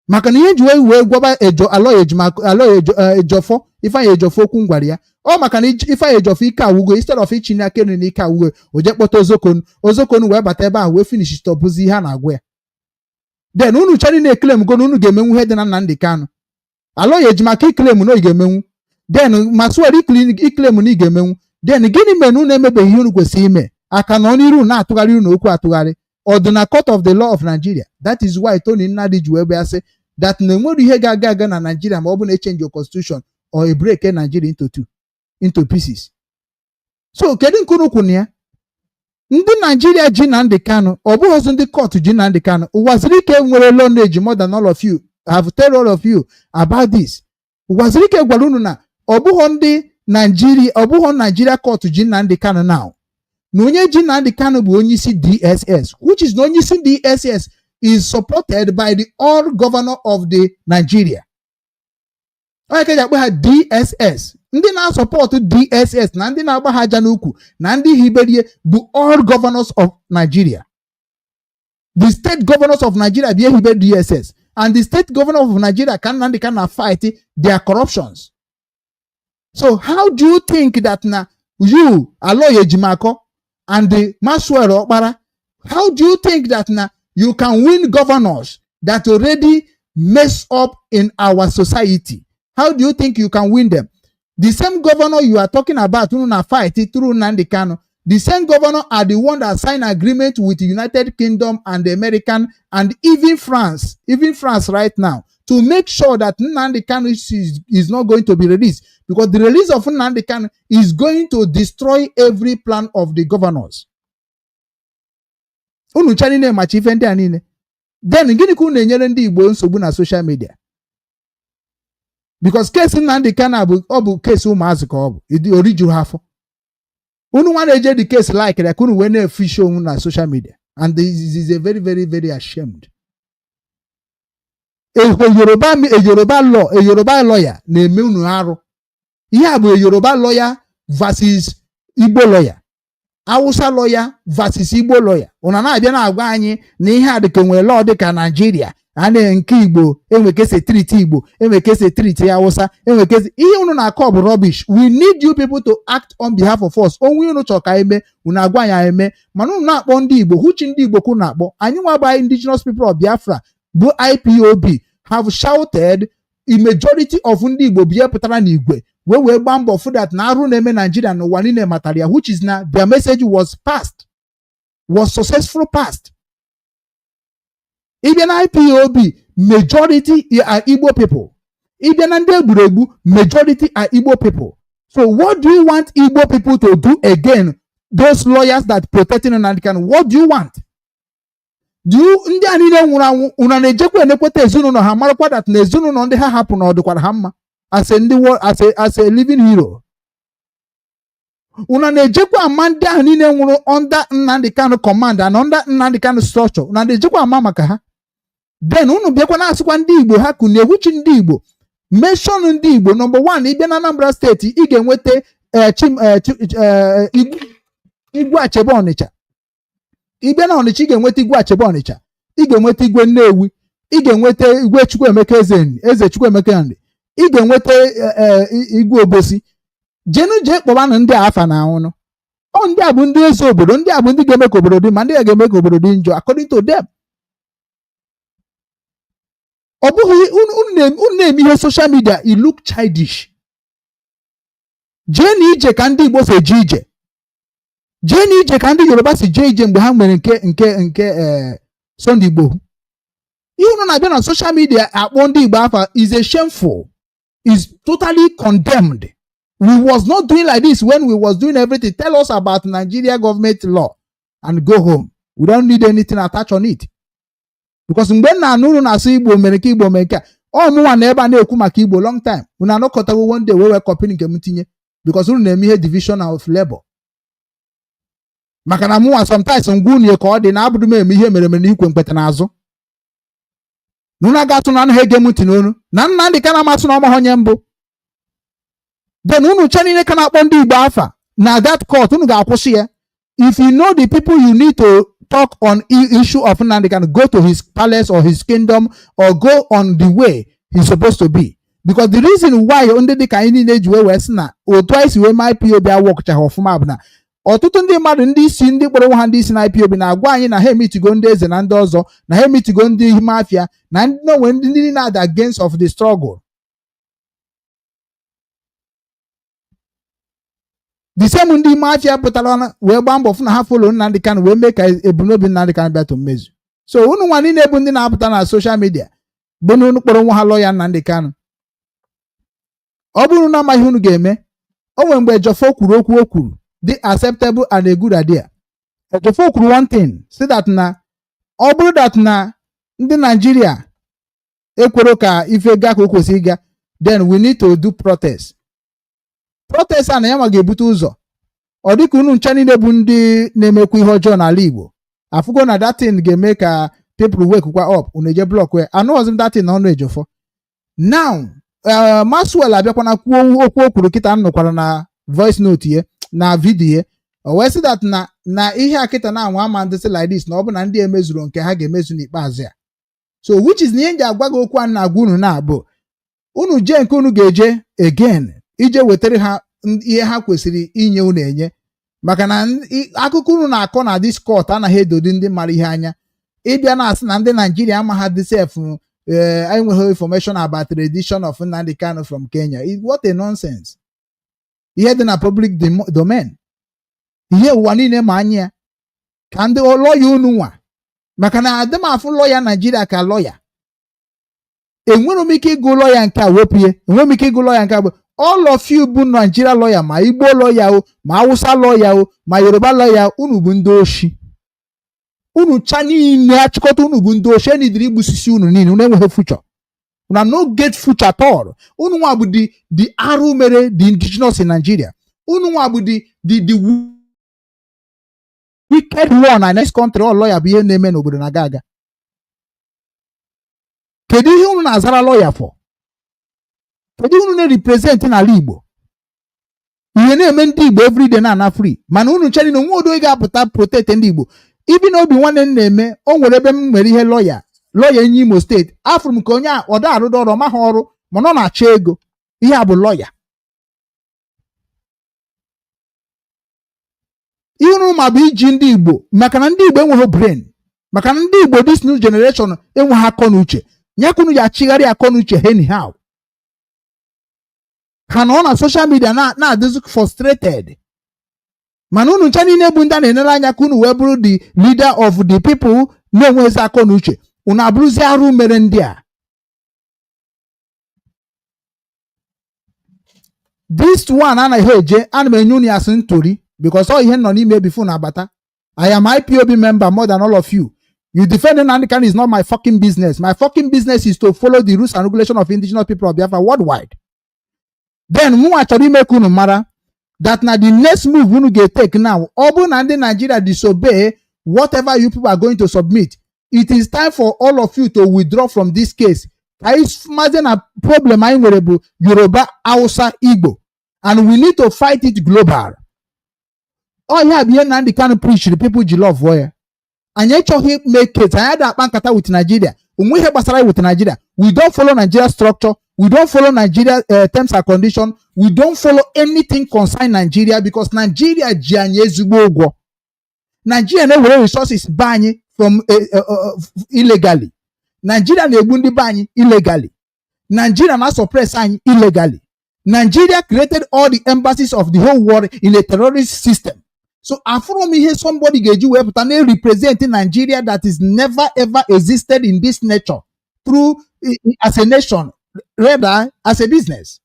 maka na ihe ji wee gwaba ejo Aloy Ejimakor, Aloy Ejiofor, Ifeanyị Ejiofor, okwu m gwara ya ọ maka na Ifeanyị Ejiofor ike awugo. Instead of ichinye aka elu na ike awugo, o jee kpọta Ozokonu. Ozokonu wee bata ebe ahụ wee finish stọpụzi ihe a na-agwa ya. Then unu chere na-eclaim go na unu ga-emenwu ihe dị na Nnamdi Kanu. Aloy Ejimakor, iclaim na ị ga-emenwu. Then Maxwell, iclaim na ị ga-emenwu. Then gịnị mere na unu emebeghị ihe unu kwesịrị ime? Aka nọ n'iru na-atụgharị unu okwu atụgharị ọ dị na court of the law of Nigeria. That is why Tony Nnadi ji wee bịa sị that na enwere ihe ga-aga aga na Nigeria ma ọ bụ na echange your constitution or a break Nigeria into two, into pieces. So kedu nke unu kwuru na ya? Ndị Naijiria ji Nnamdi Kanu, ọ bụghị ọzọ ndị court ji Nnamdi Kanu. Uwazuruike nwere knowledge more than all of you have tell all of you about this. Uwazuruike gwara unu na ọ bụghị ndị Naijiria, ọ bụghị Naijiria court ji Nnamdi Kanu now, na onye ji Nnamdi Kanu bụ onye isi DSS, which is na onye isi DSS is supported by the all governor of the Nigeria. Onye ka eji akpọ ha DSS, ndị na-asupport DSS na ndị na-agba ha aja n'ukwu na ndị hiberie bụ all governors of Nigeria. The state governors of Nigeria bụ ehibe DSS, and the state governor of Nigeria ka Nnamdi Kanu na fight their corruptions. So how do you think that na you, Aloy Ejimakor and the Maxwell Okpara, how do you think that na you can win governors that already mess up in our society? How do you think you can win them? The same governor you are talking about, unu na fight through Nnamdi Kanu, the same governor are the one that sign agreement with the United Kingdom and the American and even France right now, to make sure that Nnamdi Kanu is not going to be released, because the release of Nnamdi Kanu is going to destroy every plan of the governors. Unu cha niile macha ife ndị a niile. Then gịnị ka unu na-enyere ndị Igbo nsogbu na social media? Because case Nnamdi Kanu bụ ọ bụ case ụmụazị ka ọ bụ ịdị orijuru ha afọ. Unu nwa na-eje the case like ya ka unu wee na-efishi onwe na social media, and this is a very, very, very ashamed. A Yoruba, a Yoruba law, a Yoruba lawyer na-eme unu arụ. Ihe a bụ a Yoruba lawyer versus Igbo lawyer, Hausa lawyer versus Igbo lawyer. Unu na-abịa na-agwa anyị na ihe a dịka nwere law dịka Nigeria a na nke Igbo enwe ka esi treat Igbo, enwe ka esi treat Hausa, enwe ka esi. Ihe unu na-akọ bụ rubbish. We need you people to act on behalf of us. Onwe unu chọrọ ka eme, unu agwa anyị eme, mana unu na-akpọ ndị Igbo huchi ndị Igbo ka unu na-akpọ anyị nwa bụ Indigenous People of Biafra bụ IPOB have shouted. A majority of ndị Igbo bụ ihe pụtara n'igwe wee gbaa mbọ fụ that na arụ na-eme Nigeria n'ụwa niile matara ya, which is na their message was passed, was successful passed. Ịbịa na IPOB, majority are Igbo people. Ịbịa na ndị egburegbu, majority are Igbo people. So what do you want Igbo people to do again? Those lawyers that protecting Nnamdi Kanu, what do you want? Do you ndị a niile nwụrụ anwụ, unu na-ejekwa enekweta ezinụlọ ha, marakwa that na ezinụlọ ndị ha hapụ na ọ dịkwara ha mma as a ndị as a living hero? Unu na-ejekwa ama ndị ahụ niile nwụrụ under Nnamdi Kanu command and under Nnamdi Kanu structure? Unu na-ejekwa ama maka ha? Then unu bịakwa na-asịkwa ndị Igbo ha kụ na-ewuchi ndị Igbo mention ndị Igbo. Number one, ịbịa na Anambra Steeti, ị ga-enweta Igwe Achebe Ọnịcha. Igwe na Ọnịcha, ị ga-enweta Igwe Achebe Ọnịcha, ị ga-enweta Igwe Nnewi, ị ga-enweta Igwe Chukwuemeka Eze Nri, Eze Chukwuemeka Nri, ị ga-enweta Igwe Obosi. Jenu jee kpọbanụ ndị a afa na anwụnụ. Ọ ndị a bụ ndị eze obodo, ndị a bụ ndị ga-eme ka obodo dị mma, ndị a ga-eme ka obodo dị njọ according to them. Ọ bụghị unu na-eme ihe social media, it look childish. Jee na ije ka ndị Igbo si eje ije, jee na ije ka ndị Yoruba si jee ije mgbe ha nwere nke Sunday Igbo. Ihe unu na-abịa na social media akpọ ndị Igbo afa is a shameful, is totally condemned. We was not doing like this when we was doing everything. Tell us about Nigeria government law and go home. We don't need anything attached on it, because mgbe m na-anụ unu na-asụ Igbo mere nke, Igbo mere nke a, ọ mụnwa na ebe a na-ekwu maka Igbo long time. Unu anọkọtago one day wee copy nke m tinye, because unu na-eme ihe division of labor. Maka na mụnwa sometimes ngwa unu ka ọ dị na abụrụ m eme ihe mere mere na ikwe mkpeta n'azụ na unu aga-atụ na anaghị ege m ntị n'onu na Nnamdị ka na-amasị na ọmaghị onye mbụ. Then unu che niile ka na-akpọ ndị Igbo afa na that court, unu ga-akwụsị ya. If you know the people you need to talk on issue of Nnamdi Kanu, go to his palace or his kingdom or go on the way he's supposed to be, because the reason why ndị dịka anyị niile ji wee sị na otu anyị si wee mee IPOB awọkchaghị ọfụma bụ na ọtụtụ ndị mmadụ, ndị isi, ndị kpọrọ onwe ha ndị isi na IPOB, na-agwa anyị na ha emitigo ndị eze na ndị ọzọ, na ha emitigo ndị mafia na ndị onwe ndị niile ada against of the struggle. The same ndị mafia pụtara wee gbaa mbọ fụ na ha follow Nnamdi Kanu wee mee ka ebumnobi Nnamdi Kanu bịa to mmezu. So unu nwa niile bụ ndị na-apụta na social media bụ na unu kpọrọ nwa ha lọya Nnamdi Kanu, ọ bụrụ na amaghị unu ga-eme o nwere mgbe Ejiofor kwuru okwu o kwuru dị acceptable and a good idea. Ejiofor kwuru one thing, say that na ọ bụrụ that na ndị Naijiria ekwero ka ife gaa ka o kwesịrị ịga, then we need to do protest. Protest a na ya ma ga-ebute ụzọ. Ọ dịka unu ncha niile bụ ndị na-emekwa ihe ọjọọ n'ala Igbo afụgo na that thing ga-eme ka people wake kwa up, unu eje block ya. Anụghọzi m that thing na ọnụ Ejiofor. Now Maxwell abịakwana kwuo okwu o kwuru kịta m nụkwara na voice note ya na video ya. O wee sị that na ihe a kịta na anwa ama ndịsị like this, na ọ bụ na ndị emezuru nke ha ga-emezu n'ikpeazụ ya. So which is na ihe m ji agwa gị okwu a na-agwa unu na bụ unu jee nke unu ga-eje again ije wetara ha ihe ha kwesịrị inye unu enye, maka na akụkọ unu na-akọ na this court anaghị edodi ndị mara ihe anya. Ịbịa na-asị na ndị Naijiria amaghị dị sef enweghị information about rendition of Nnamdi Kanu from Kenya. What a nonsense! Ihe dị na public domain, ihe ụwa niile ma anya ya ka ndị lọya unu nwa, maka na adị m afụ lọya Naijiria ka lọya. Enwere m ike ịgụ lọya nke a wepụ ya, enwere m ike ịgụ lọya nke a bụ all of you bụ Nigeria lawyer, ma Igbo lawyer o, ma Hausa lawyer o, ma Yoruba lawyer, unu bụ ndị oshi. Unu cha niile achịkọta, unu bụ ndị oshi. Enidiri igbusisi unu niile. Unu enweghị future, una no get future at all. Unu nwa bụ the arụ mere the indigenous in Nigeria. Unu nwa bụ the wicked one na next country. All lawyer bụ ihe na-eme n'obodo na-aga aga. Kedu ihe unu na-azara lawyer for? Kedu ihe unu na-represent n'ala Igbo? Ihe na-eme ndị Igbo everyday na-ana free, mana unu chere na onwe odo ị ga-apụta protect ndị Igbo. Ibi na obi nwanne m na-eme o nwere ebe m nwere ihe lọya lọya enye Imo Steeti. Afụrụ m ka onye a ọ da arụdo ọrụ, ọ maghị ọrụ, mana ọ na-achọ ego. Ihe a bụ lọya. Ihe unu ma bụ iji ndị Igbo, maka na ndị Igbo enweghị brain, maka na ndị Igbo this new generation enweghị akọ na uche. Nyakunu ya achịgharị akọ na uche anyhow. Ha nọ na social media na-adịzi frustrated, mana unu ncha niile bụ ndị a na-enere anya ka unu wee bụrụ the leader of the people na-enweghịzi akọ na uche. Unu abụrụzi arụ mere ndị a. This one anaghị eje. Ana m enye unu ya asị ntori because ọ ihe nọ n'ime before na-abata. I am IPOB member more than all of you. You defending Nnamdi Kanu is not my fucking business. My fucking business is to follow the rules and regulation of Indigenous People of Biafra worldwide. Then mụnwa chọrọ ime ka unu mara that na the next move unu ga-etake now, ọ bụrụ na ndị Nigeria disobey whatever you people are going to submit, it is time for all of you to withdraw from this case. Ka anyị mazie na problem anyị nwere bụ Yoruba, Hausa, Igbo, and we need to fight it global. Ọ ihe a bụ ihe Nnamdi Kanu preachiri people ji love ya. Anyị achọghị make case, anyị adịghị akpa nkata with Nigeria. Onwe ihe gbasara with Nigeria. We don't follow Nigeria structure, we don't follow Nigeria terms and condition, we don't follow anything concern Nigeria, because Nigeria ji anyị ezigbo ụgwọ. Nigeria na-ewere resources be anyị from illegally. Nigeria na-egbu ndị be anyị illegally. Nigeria na-suppress anyị illegally. Nigeria created all the embassies of the whole world in a terrorist system. So afụrụ m ihe somebody ga-eji wee pụta na-represent Nigeria that is never ever existed in this nature through as a nation, rather as a business.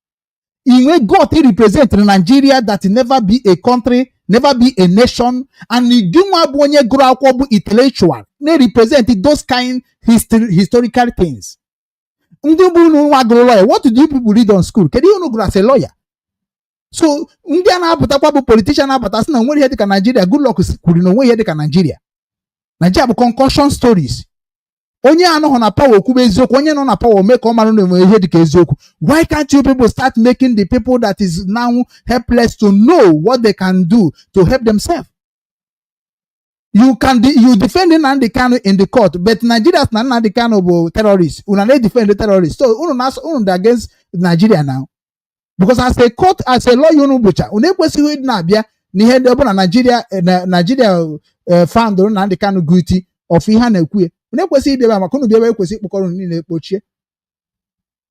Inwe got represent Nigeria that never be a country, never be a nation, and gị nwa bụ onye gụrụ akwụkwọ bụ intellectual na-represent those kind historical things. Ndị bụ unu nwa gụrụ lawyer, what do you people read on school? Kedu ihe unu gụrụ as a lawyer? So ndị a na-apụtakwa bụ politician na-apụta sị na onwere ihe dịka Nigeria. Goodluck kwuru na onwe ihe dịka Nigeria. Nigeria bụ concoction stories. Onye anọghị na power okwube eziokwu, onye nọ na power mee ka ọ mara na enwere ihe dịka eziokwu. Why can't you people start making the people that is now helpless to know what they can do to help themselves? You can you defend Nnamdi Kanu in the court, but Nigerians na Nnamdi Kanu bụ terrorist. Unu na defend the terrorist, so unu na unu dị against Nigeria now, because as a court, as a lawyer, unu bụcha unu ekwesịghị ịdị na-abịa n'ihe ndị ọbụla Nigeria na Nigeria found Nnamdi Kanu guilty of ihe a na-ekwu ya. Unu ekwesịghị ịbịa ebe a, maka unu bịa ebe ekwesị ịkpọkọrọ unu niile kpochie,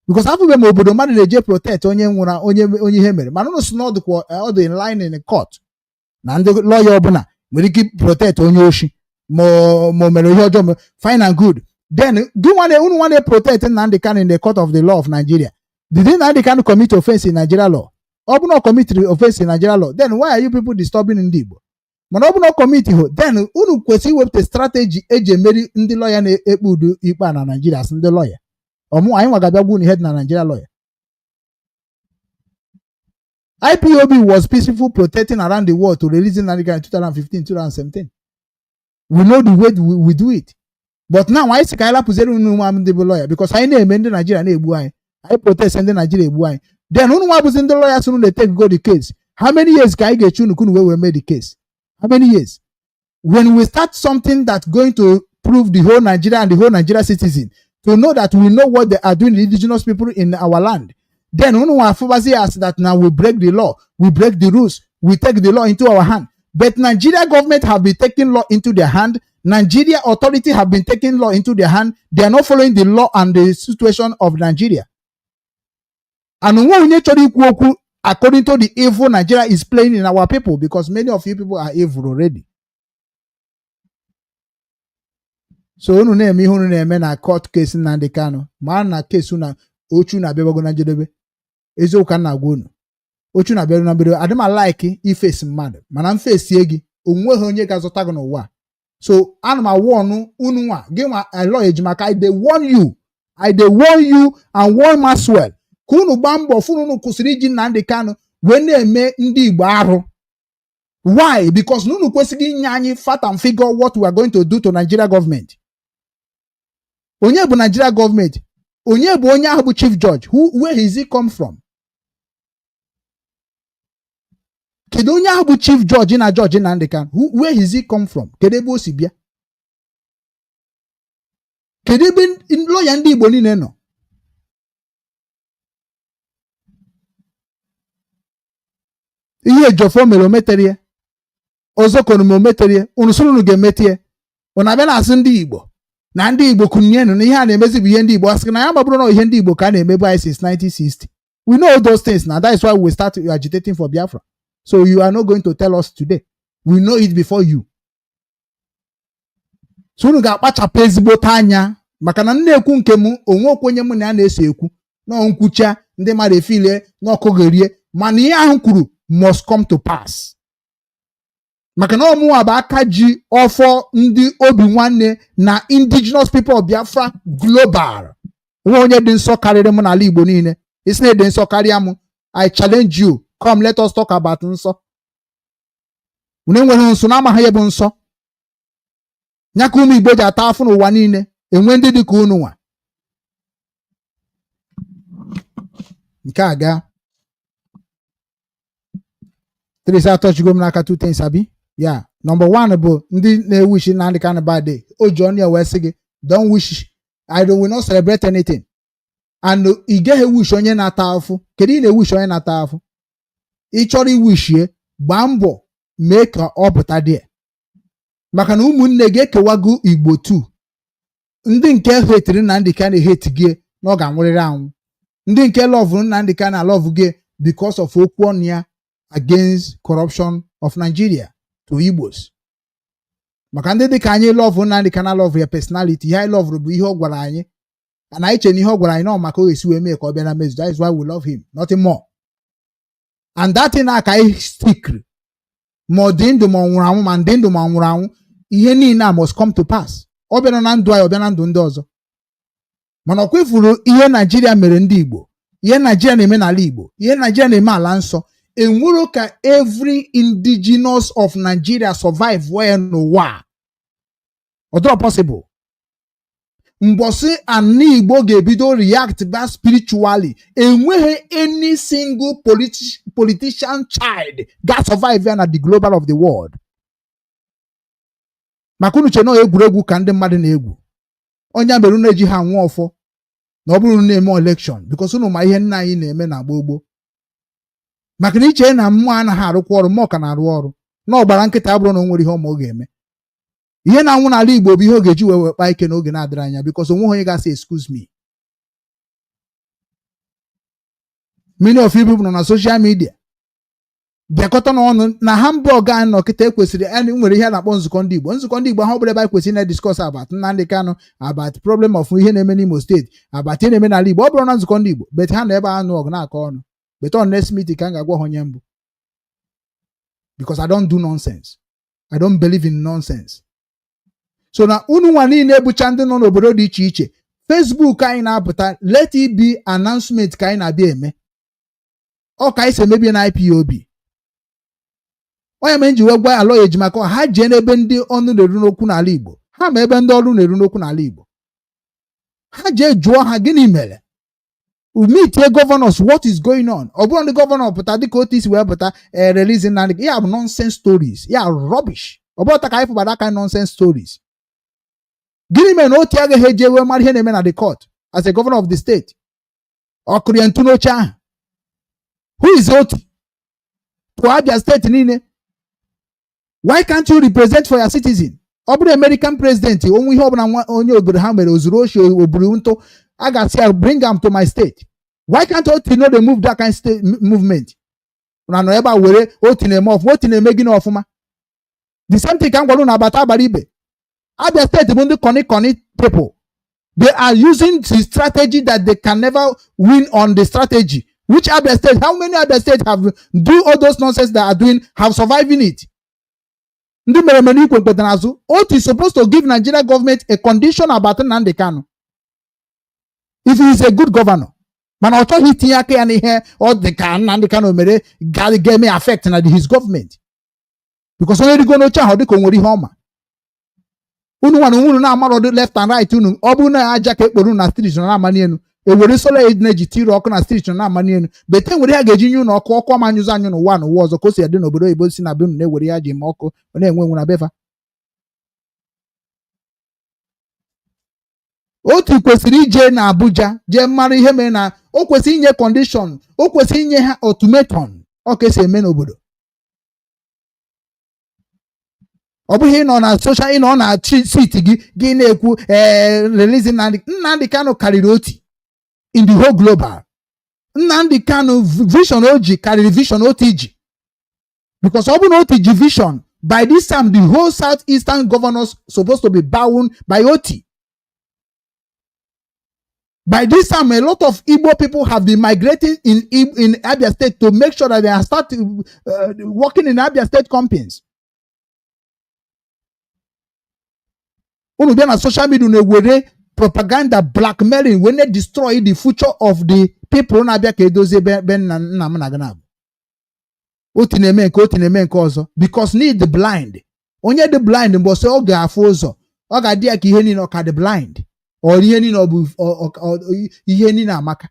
because afụbe m obodo mmadụ na-eje protect onye nwụrụ, onye ihe mere, mana unu si na ọdụkwa ọ dị in line in court na ndị lawyer ọbụla nwere ike protect onye oshi ma o mere ihe ọjọọ. Ma fine and good, then gị nwane, unu nwane protect Nnamdi Kanu in the court of the law of Nigeria. Did Nnamdi Kanu commit offense in Nigeria law? Ọ bụ na ọ commit offense in Nigeria law, then why are you people disturbing ndị Igbo? Mana ọ bụ na ọ commit ho, then unu kwesịrị iwepụta strategy eji emeri ndị lawyer na-ekpe udo ikpe a na Nigeria. As ndị lawyer ọmụ anyị nwa ga-abịa gwa unu ihe dị na Nigeria lawyer. IPOB was peaceful protecting around the world to release Nnamdi Kanu in 2015, 2017. We know the way we do it. But now anyị sị ka anyị lapụziere unu nwa ndị bụ lawyer, because anyị na-eme ndị Nigeria na-egbu anyị, anyị protest ndị Nigeria egbu anyị. Then unu nwa bụzi ndị lawyer sị unu na-take go the case. How many years ka anyị ga-eche unu ka unu wee mee the case? How many years? When we start something that's going to prove the whole Nigeria and the whole Nigeria citizen to know that we know what they are doing the indigenous people in our land, then unu nwa afụbazi as that now we break the law, we break the rules, we take the law into our hand. But Nigeria government have been taking law into their hand. Nigeria authority have been taking law into their hand. They are not following the law and the situation of Nigeria. And onwe onye chọrọ ikwu okwu according to the evil Nigeria is playing in our people, because many of you people are evil already. So unu na-eme ihe unu na-eme na court case Nnamdi Kanu, ma na case na ochu na-abịabago na njedebe. Eziokwu ka m na-agwa unu, ochu na-abịaru na mbido. Adị m like ifesi mmadụ, mana m fesie gị, onweghị onye ga-azọta gị n'ụwa. So ana m awụ unu nwa gị nwa Aloy Ejimakor, I dey warn you, I dey warn you and warn Maxwell ka unu gbaa mbọ fụrụ unu kwụsịrị iji Nnamdi Kanu wee na-eme ndị Igbo arụ. Why? Because na unu kwesịrị inye anyị fact and figure what we are going to do to Nigeria government. Onye bụ Nigeria government? Onye bụ onye ahụ bụ chief judge? Who, where is he come from? Kedu onye ahụ bụ chief judge na judge Nnamdi Kanu? Who, where is he come from? Kedu ebe o si bịa? Kedu ebe lawyer ndị Igbo niile nọ? Ihe Ejiofor mere o metere ya, Ozekhome o metere ya, unu sịrị unu ga-emete ya. Unu abịa na-asị ndị Igbo na ndị Igbo kụnyenụ na ihe a na-emezi bụ ihe ndị Igbo asị na ya mabụrụ na ihe ndị Igbo ka a na-emebu anyị since 1960. We know all those things now. That is why we start agitating for Biafra. So you are not going to tell us today. We know it before you. So unu ga-akpachapụ ezigbote anya, maka na nna-ekwu nke m onwe okwenye m na ya na-eso ekwu na nkwucha ndị mmadụ efilie na ọkụgherie, mana ihe ahụ kwuru must come to pass. Maka na ọmụnwa bụ aka ji ọfọ ndị obi nwanne na indigenous people of Biafra global. Nwe onye dị nsọ karịrị m n'ala Igbo niile. Isi na ịdị nsọ karịa m, I challenge you, come let us talk about nsọ. Unu enweghị nsọ na amaghị ihe bụ nsọ. Ya ka ụmụ Igbo ji ata afụ n'ụwa niile, enwe ndị dị ka unu nwa. Nke a gaa. Tracy atọchigo m n'aka 2 things abi. Ya number one bụ ndị na-ewish Nnamdi Kanu birthday. O ji ọnụ ya wee sị gị, "Don't wish, I don't, will not celebrate anything." And ị gaghị ewish onye na-ata afụ. Kedu ị na-ewish onye na-ata afụ? Ị chọrọ iwishie, gbaa mbọ mee ka ọ pụta dị, maka na ụmụnne gị ekewago Igbo 2. Ndị nke hetiri Nnamdi Kanu hate gị na ọ ga-anwụrịrị anwụ. Ndị nke love Nnamdi Kanu na love gị because of okwu ọnụ ya against corruption of Nigeria to Igbos. Maka ndị dịka anyị love Nnamdi Kanu, love ya personality. Ihe anyị love bụ ihe ọ gwara anyị, and anyị chere na ihe ọ gwara anyị na ọ maka o esi wee mee ka ọ bịa na mmezu. That is why we love him, nothing more. And that thing a ka anyị stick, ma ọ dị ndụ ma ọ nwụrụ anwụ, ma ndị ndụ ma ọ nwụrụ anwụ, ihe niile a must come to pass. Ọ bịara na ndụ anyị, ọ bịa na ndụ ndị ọzọ. Mana ọ kwefuru ihe Naijiria mere ndị Igbo, ihe Naijiria na-eme n'ala Igbo, ihe Naijiria na-eme ala nsọ, enwero ka every indigenous of Nigeria survive wee n'ụwa a. Ọ dịrọ possible. Mbọsị ana Igbo ga-ebido react ba spiritually, enweghị any single politician child ga survive ya na the global of the world. Maka unu che na egwuregwu ka ndị mmadụ na-egwu. Onye mere unu eji ha anwụ ọfọ na ọ bụrụ unu na-eme election, because unu ma ihe nna anyị na-eme na gboo gboo. Maka na iche na mmụọ anaghị arụkwa ọrụ, mmụọ ka na-arụ ọrụ. Na ọgbara nkịta abụrụ na o nwere ihe ọma ọ ga-eme. Ihe na-anwụ n'ala Igbo bụ ihe ọ ga-eji wee wee kpaa ike n'oge na-adịrị anya, because onweghị onye ga-asị, "Excuse me." Many of you people nọ na social media bịakọta n'ọnụ na Hamburg a nọ kịta. Ekwesịrị anyị nwere ihe a na-akpọ nzukọ ndị Igbo. Nzukọ ndị Igbo ahụ bụrụ ebe anyị kwesịrị na-discuss about Nnamdi Kanu, about problem of ihe na-eme n'Imo Steeti, about ihe na-eme n'ala Igbo. Ọ bụrụ na nzukọ ndị Igbo, but ha nọ ebe a nụ ọgụ na-akọ ọnụ. But on next meeting ka m ga-agwa ha onye mbụ, because I don't do nonsense, I don't believe in nonsense. So na unu nwa niile bụcha ndị nọ n'obodo dị iche iche, Facebook anyị na-apụta, let it be announcement ka anyị na-abịa eme. Ọ ka anyị si emebi na IPOB. Onye mere nji wee gwa Aloy Ejimakor ha jee n'ebe ndị ọnụ na-eru n'okwu n'ala Igbo, ha ma ebe ndị ọrụ na-eru n'okwu n'ala Igbo, ha jee jụọ ha gịnị mere, meetie governors, what is going on. Ọ bụrụ ndị governor pụta dịka otu isi wee pụta e release Nnamdi, ya bụ nonsense stories, ya rubbish. Ọ bụrụ ka anyị fụbara aka nonsense stories. Gịnị mere na otu agaghị eje wee mara ihe na-eme na the court as a governor of the state? Ọ kụrụ ya ntu n'oche ahụ. Who is Oti to Abia Steeti niile? Why can't you represent for your citizen? Ọ bụrụ American president, onwe ihe ọbụla nwa onye obodo ha mere, ozuru oshi, oburu ntụ, a ga-asị ya, "Bring am to my state." Why can't Oti no dey move that kind state movement? Na nọ ebe a were Oti na-eme ọfụma, Oti na-eme gịnị ọfụma? The same thing ka m gwara unu agbata agbara ibe. Abia Steeti bụ ndị kọni kọni people. They are using the strategy that they can never win on the strategy. Which Abia State? How many Abia State have do all those nonsense that are doing, have surviving it? Ndị mere mere ikwe mkpeta n'azụ. Oti is supposed to give Nigeria government a condition about Nnamdi Kanu if he is a good governor. Mana ọ chọghị itinye aka ya n'ihe ọ dị ka Nnamdi Kanu mere ga-eme affect na his government, because onye rigo n'oche ahụ, ọ dị ka o nwere ihe ọma. Unu nwa na onwe unu na-amarọ left and right unu. Ọ bụrụ na aja ka ekporo na street nọ na-amani elu, ewere solar energy tiri ọkụ na street nọ na-amani elu, bete nwere ya ga-eji nye unu ọkụ. Ọkụ ọma anyụzụ anyụ n'ụwa n'ụwa ọzọ ka o si adị n'obodo oyibo, si na be unu na-ewere ya ji eme ọkụ, ọ na-enwe enwe na befa. Otu kwesịrị ije na Abuja jee mara ihe mere na o kwesịrị inye condition, o kwesịrị inye ha ultimatum. Ọ ka esi eme n'obodo. Ọ bụghị ịnọ na social, ịnọ na seat gị, gị na-ekwu ee release Nnamdi. Nnamdi Kanu karịrị Oti in the whole global. Nnamdi Kanu vision o ji karịrị vision Oti ji, because ọ bụrụ na Oti ji vision, by this time the whole south eastern governors supposed to be bowing by Oti. By this time, a lot of Igbo people have been migrating in Abia State to make sure that they are start working in Abia State companies. Unu bịa na social media na-ewere propaganda, blackmailing, wee na-destroy the future of the people na-abịa ka edozie ebe nna nna m na gị na-abụ. Otu na-eme nke, otu na-eme nke ọzọ, because need the blind. Onye dị blind, mgbe ọsọ ọ ga-afụ ụzọ, ọ ga-adị ya ka ihe niile ọ ka dị blind, ọ ihe niile ọ bụ ihe niile amaka,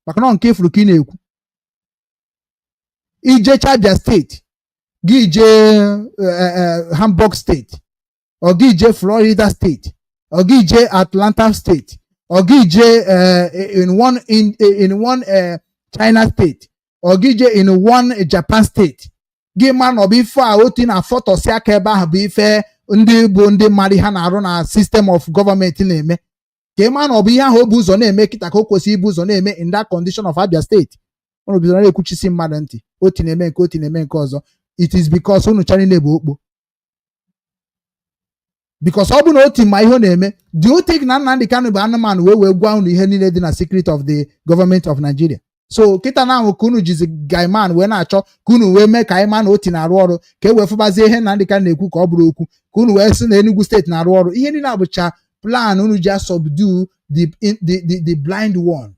maka na ọ nke ifuru ka ị na-ekwu. Ijecha Abia Steeti Gị jee Hamburg State, ọ gị jee Florida State, ọ gị jee Atlanta State, ọ gị jee in one China State, ọ gị jee in one Japan State, gị ma na ọ bụ ife a otu na-afọtọsi aka ebe ahụ bụ ife ndị bụ ndị mmadụ ha na-arụ na system of government na-eme, ka ị ma na ọ bụ ihe ahụ o bụ ụzọ na-eme kịta ka o kwesịrị ibu ụzọ na-eme in that condition of Abia State. Unu bidoro na-ekwuchisi mmadụ ntị, otu na-eme nke, otu na-eme nke ọzọ. It is because unu chara niile bụ okpo, because ọ bụ na otu ma ihe ọ na-eme. Do you think na Nnamdi Kanu bụ anụmanụ wee gwa unu ihe niile dị na secret of the government of Nigeria? So kịta na ahụ ka unu jizi gaiman wee na-achọ ka unu wee mee ka anyị ma na oti na-arụ ọrụ, ka e wee fụbazie ihe Nnamdi Kanu na-ekwu ka ọ bụrụ okwu, ka unu wee sị na Enugu Steeti na-arụ ọrụ. Ihe niile abụcha plan unu ji subdue the blind one,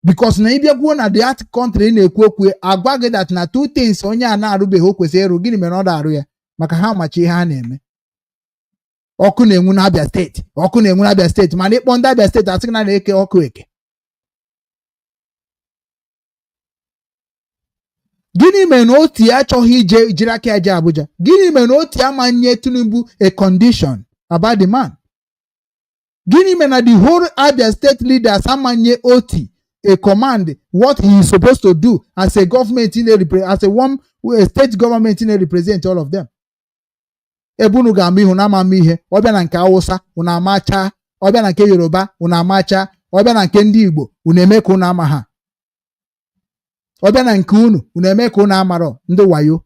because na ịbịakwuo na that country na-ekwu okwu, agwa gị that na two things onye a na-arụbeghị o kwesịrị ịrụ. Gịnị mere ọ na-arụ ya? Maka ha machi ihe ha na-eme. Ọkụ na-enwu n'Abia Steeti, ọkụ na-enwu n'Abia Steeti, mana ịkpọ ndị Abia Steeti, asị gị na na-eke ọkụ eke. Gịnị mere na otu ya achọghị ije jiri aka ya jee Abuja? Gịnị mere na otu ya manye Tinubu a condition about the man? Gịnị mere na the whole Abia State leaders amanye Oti a command what he is supposed to do as a government in a as a one a state government na represent all of them? Ebe unu ga-ama ihu na ama ama ihe, ọbịa na nke Awụsa unu amacha, ọbịa na nke Yoruba unu amacha, ọbịa na nke ndị Igbo unu eme ka unu ama ha, ọbịa na nke unu unu eme ka unu amarọ. Ndị wayo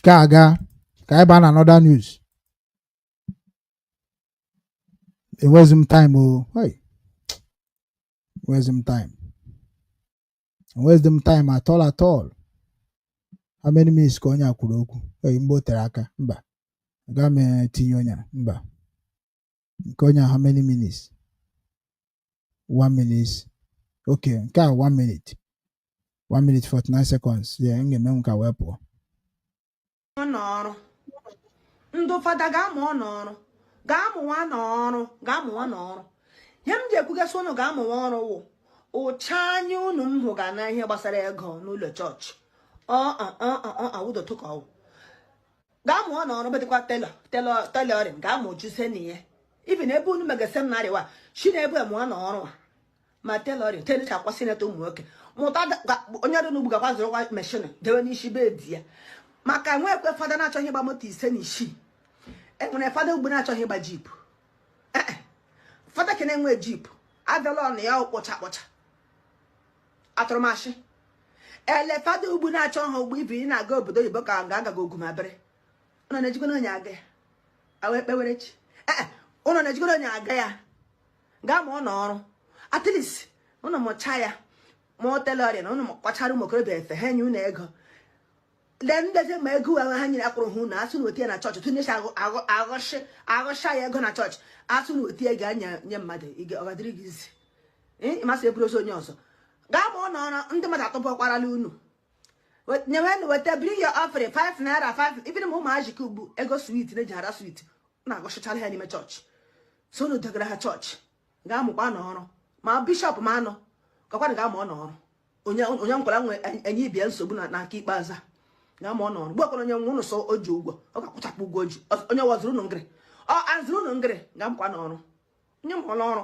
ka aga ka anyị baa na another news. Enwezi m time o. Hey. Enwezi m time, enwezi m time at all, at all. How many minutes ka onye a kwuru okwu? Hey, mgbe o tere aka, mba, aga m etinye onye a, mba. Nke onye a, how many minutes? 1 minute. Okay, nke a 1 minute, 1 minute 49 seconds. Yeah, m ga-eme nka wee pụọ. N'ọrụ ndụ fada ga-amụ n'ọrụ, ga-amụwa n'ọrụ, ga-amụwa n'ọrụ. Ihe m ji ekwugasị unu ga-amụwa ọrụ wụ ụcha anya unu m hụga na ihe gbasara ego n'ụlọ chọọchị awụdotụ ka ọwụ. Ga-amụọ n'ọrụ bedịkwa tailoring, ga-amụ juse na ihe ibi na ebe unu mega seminarị wa shi na ebe mụọ n'ọrụ a, ma tailoring tenecha akwa senator ụmụ nwoke mụta. Onye dị n'ugbu gakwa zụrụkwa machine dewe n'isi be di ya, maka nwekwe fada na-achọghị ịgba moto 56. Enwere fada ugbu na-achọghị ịgba jeep. Fada ka na-enwe jeep abịala ọnụ ya kpọcha kpọcha atụrụmasị ele. Fada ugbu na-achọ ha ugbu ibi na-aga obodo oyibo ka ga agaghị ogwumabịrị. Ụnọ na-ejikwana onye aga ya awa ekpewere chi. Ee, ụnọ na-ejikwana onye aga ya. Gaa mụọ n'ọrụ, at least ụnụ mụcha ya, mụọ tailoring, ụnụ kwachara ụmụ okorobịa efe ha, enye ụnụ ego. Lee ndezi ma ego ahụ ha nyere akwụrụ hụ na asụ na otie na chọọchị tụnyechi aghọshị aghọsha ya ego na chọọchị, asụ na otie ga-anya nye mmadụ ọ gadịrị gị izi ịmasị eburu ozi onye ọzọ. Gaa mụọ n'ọrụ, ndị mmadụ atụpọkwarala unu nyewenụ. Weta, bring your offering, 5 naira, 5, even ma ụmụazị ka ugbu ego sweet na-eji ara sweet na-agọchachara ha n'ime chọọchị. So unu degara ha chọọchị, gaa mụkwa n'ọrụ. Ma bishọp ma anọ gakwanụ, gaa mụọ n'ọrụ. Onye onye nkwara nwe enye ibia nsogbu na nke ikpeazụ a, gaa mụọ n'ọrụ. Gbe onye nwe unu so o ji ụgwọ, ọ ga-akwụchapụ ụgwọ o ji. Onye waziri unu ngịrị, ọ azụrụ unu ngịrị. Gaa mụkwa n'ọrụ. Onye mụọ n'ọrụ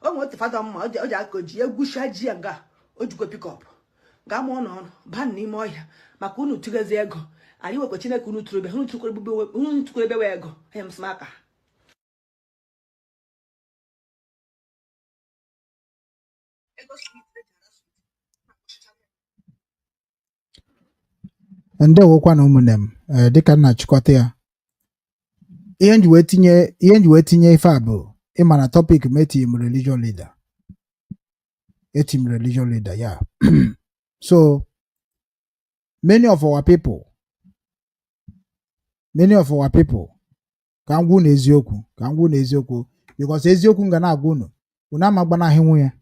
o nwere otu fada mma o ji aka o ji egwucha ji ya nga o jikwa pickup. Gaa mụọ n'ọrụ, baa n'ime ọhịa maka unu tụgazi ego anyị nwekwa Chineke unu tụrụ ebe unu tụkwara ebe ego anya m sị aka. Ndewokwa na ụmụnne m. Ee, dịka m na-achịkọta ya, ihe nji wee tinye ife a bụ ịma na topic m etinye m religion leader, eti m religion leader ya. So many of our people, ka m gwa unu eziokwu, ka m gwa unu eziokwu, because eziokwu m ga na-agwa unu, unu ama gbanahịnwu ya.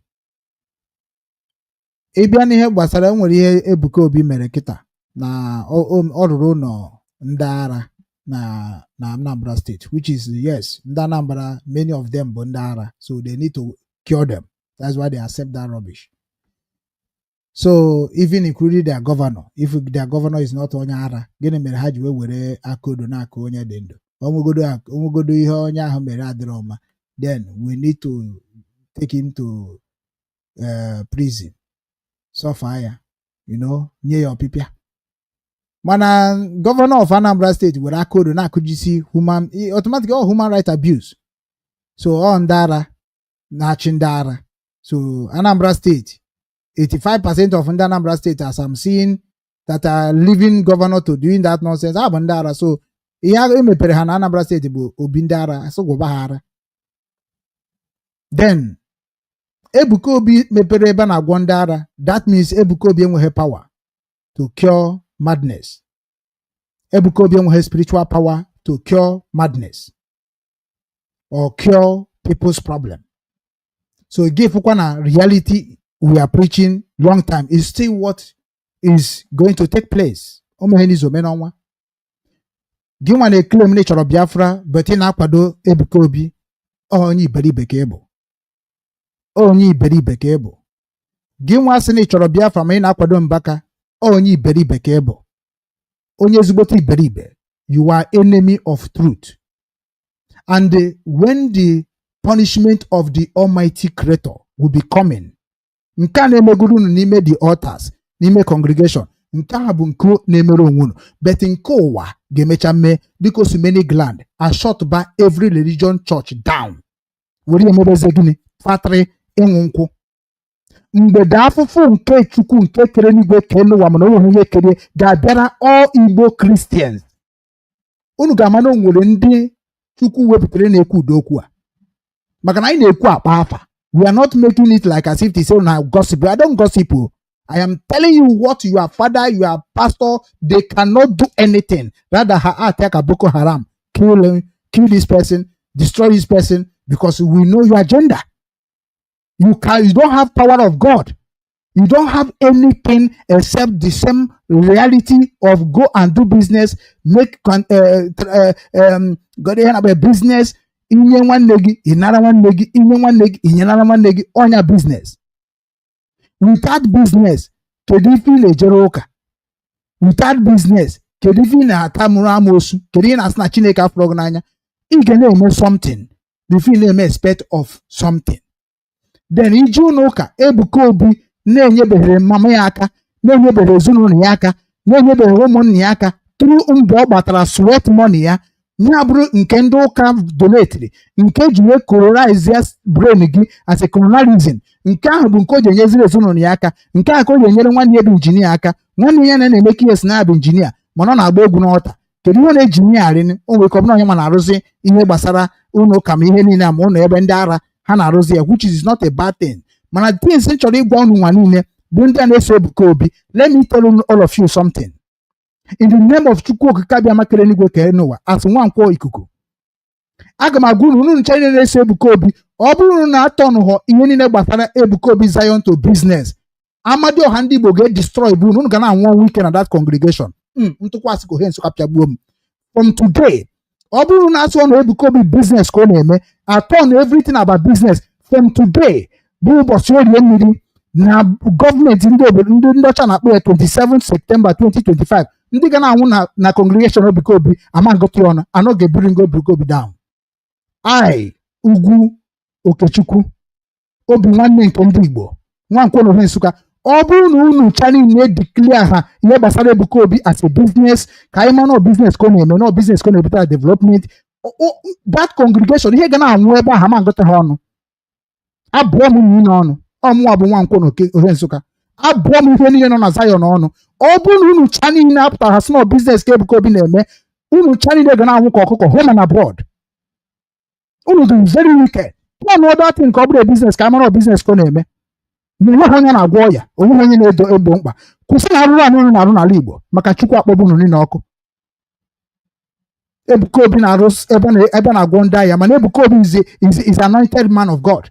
Ịbịa n'ihe gbasara enwere ihe Ebuka Obi mere kịta na ọ rụrụ ụlọ ndị ara na Anambra State, which is, yes, ndị Anambra, many of them bụ ndị ara, so they need to cure them. That's why they accept that rubbish. So even including their governor, if their governor is not onye ara, gịnị mere ha ji wee were aka odo na-aka onye dị ndụ? Onwegodo ihe onye ahụ mere adịrọ mma, then we need to take him to prison, suffer ya, nye ya ọpịpịa. Mana governor of Anambra State were aka odo na-akụjisi human, automatically all human right abuse. So ọ ndị ara na-achị ndị ara. So Anambra State, 85% of ndị Anambra State, as I'm seeing, that are leaving governor to doing that nonsense, ha bụ ndị ara. So ihe emepere ha na Anambra State bụ obi ndị ara, asị gwụba ha ara. Then Ebuka Obi mepere ebe a na-agwọ ndị ara. That means Ebuka Obi enweghị power to cure madness. Ebuka Obi enweghị spiritual power to cure madness or cure people's problem. So give na reality we are preaching long time is still what is going to take place. O meghe n'izu, ome n'ọnwa. Gị nwa na-eclaim na ị chọrọ Biafra, but ị na-akwado Ebuka Obi, onye iberibe ka ị bụ, onye iberibe ka ị bụ. Gị nwa sị na ị chọrọ Biafra ma ị na-akwado Mbaka, onye iberibe ka ị bụ, onye ezigbote iberibe. You are enemy of truth, and when the punishment of the almighty creator will be coming, nke a na-emegoro unu n'ime the altars, n'ime congregation, nke a bụ nke na-emere onwe unu, but nke ụwa ga-emecha mee dịka osimeni gland a shut by every religion church down, were emebeze gịnị? Factory ịṅụ nkwụ. Mgbede afụfụ nke Chukwu nke kere n'igwe kee n'ụwa, mana o nweghị onye kere, ga-abịara all Igbo Christians. Unu ga-ama na o nwere ndị Chukwu wepụtara na-ekwu udo okwu a, maka na anyị na-ekwu akpa afa. We are not making it like as if they say na gossip. I don't gossip o. I am telling you what your father, your pastor, they cannot do anything. Rather ha attack Boko Haram, kill him, kill this person, destroy this person, because we know your agenda. You don't have power of God. You don't have anything except the same reality of go and do business, make God ihe na business, inye nwanne gị, ịnara nwanne gị, inye nwanne gị, inyenara nwanne gị, ọnya business. Without business, kedu ife ị na-ejere ụka? Without business, kedu ife ị na-ata mụrụ amoosu? Kedu ihe na-asị na Chineke afụrụ gị n'anya? Ị ga na-eme something before ị na-eme expect of something. Then ije ụlọ ụka, Ebuka Obi na-enyebeghị mama ya aka, na-enyebeghị ezinụlọ ya aka, na-enyebeghị ụmụnna ya aka, through mbọ ọ gbatara, sweat money ya, ya bụrụ nke ndị ụka donateri, nke ji wee colonize brain gị as a colonialism, nke ahụ bụ nke o ji enyeziri ezinụlọ ya aka, nke a ka o ji enyere nwanne ya bụ injinia aka. Nwanne ya na-eme ka ihe si na ya bụ injinia, mana ọ na-agba egwu n'ọta. Kedu ihe ọ na-eji nye arịnị? O nwere ka ọ bụrụ onye ma na-arụzi ihe gbasara ụlọ ụka, ma ihe niile ma ụlọ ebe ndị ara ha na-arụzi ya, which is not a bad thing. Mana things m chọrọ ịgwa unu nwa niile bụ ndị a na-eso Ebuka Obi, let me tell all of you something in the name of Chukwu Okike abịa makere n'igwe kere n'ụwa. Asị Nwankwọ ikuku, aga m agwa unu, unu ncha niile na-eso Ebuka Obi, ọ bụrụ na atọnụghọ ihe niile gbasara Ebuka Obi Zion to business, Amadioha ndị Igbo ga-edestroy bụ unu. Unu ga na-anwụ ọnwụ ike na that congregation. Ntụkwasị ka ohe Nsụka pịagbuo m. From today, ọ bụrụ na asụ na Ebuka Obi business ka ọ na-eme, atọ na everything about business, from today bụ ụbọchị Orie mmiri na gọọmenti ndị obodo ndị ọcha na-akpọ ya 27 September 2025, ndị ga na-anwụ na congregation Ebuka Obi ama ngụtụ ọnụ anọ ga-eburu ngo Ebuka Obi down. I, Ugwu Okechukwu, obi nwanne nke ndị Igbo, Nwankwọ na Nsụka, ọ bụrụ na unu cha niile declare ha ihe gbasara Ebuka Obi as a business, ka anyị ma na business ka ọ na-eme, na business ka ọ na-ebutara development, that congregation, ihe ga na-anwụ ebe ahụ ama ngụta ha ọnụ. Abụọ m niile ọnụ ọmụwa bụ Nwankwọ na Ohe Nsụka, abụọ m ihe niile nọ na Zion ọnụ. Ọ bụrụ na unu cha niile apụtara ha sị na business ka Ebuka Obi na-eme, unu cha niile ga na-anwụ ka ọkụkọ, home and abroad. Unu dị very wicked. Plan other thing ka ọ bụrụ business, ka a mara business ka ọ na-eme, na onweghị onye na-agwọ ọya, onweghị onye na-edo egbo mkpa. Kwụsị na arụrụ anụ unu na-arụ n'ala Igbo, maka Chukwu akpọgbu unu niile ọkụ. Ebuka Obi na-arụ ebe na-agwọ ndị agha, mana Ebuka Obi is anointed man of God.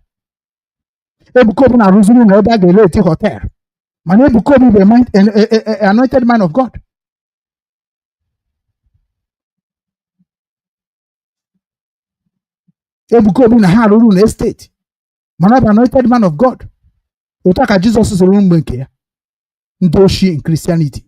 Ebuka Obi na-arụziri ụlọ ebe a ga-ele eti hotel, mana Ebuka Obi bụ anointed man of God. Ebuka Obi na ha arụrụ ụlọ estate, mana ọ bụ anointed man of God. Otu a ka Jizọs soro mgbe nke ya. Ndị oshi in Christianity.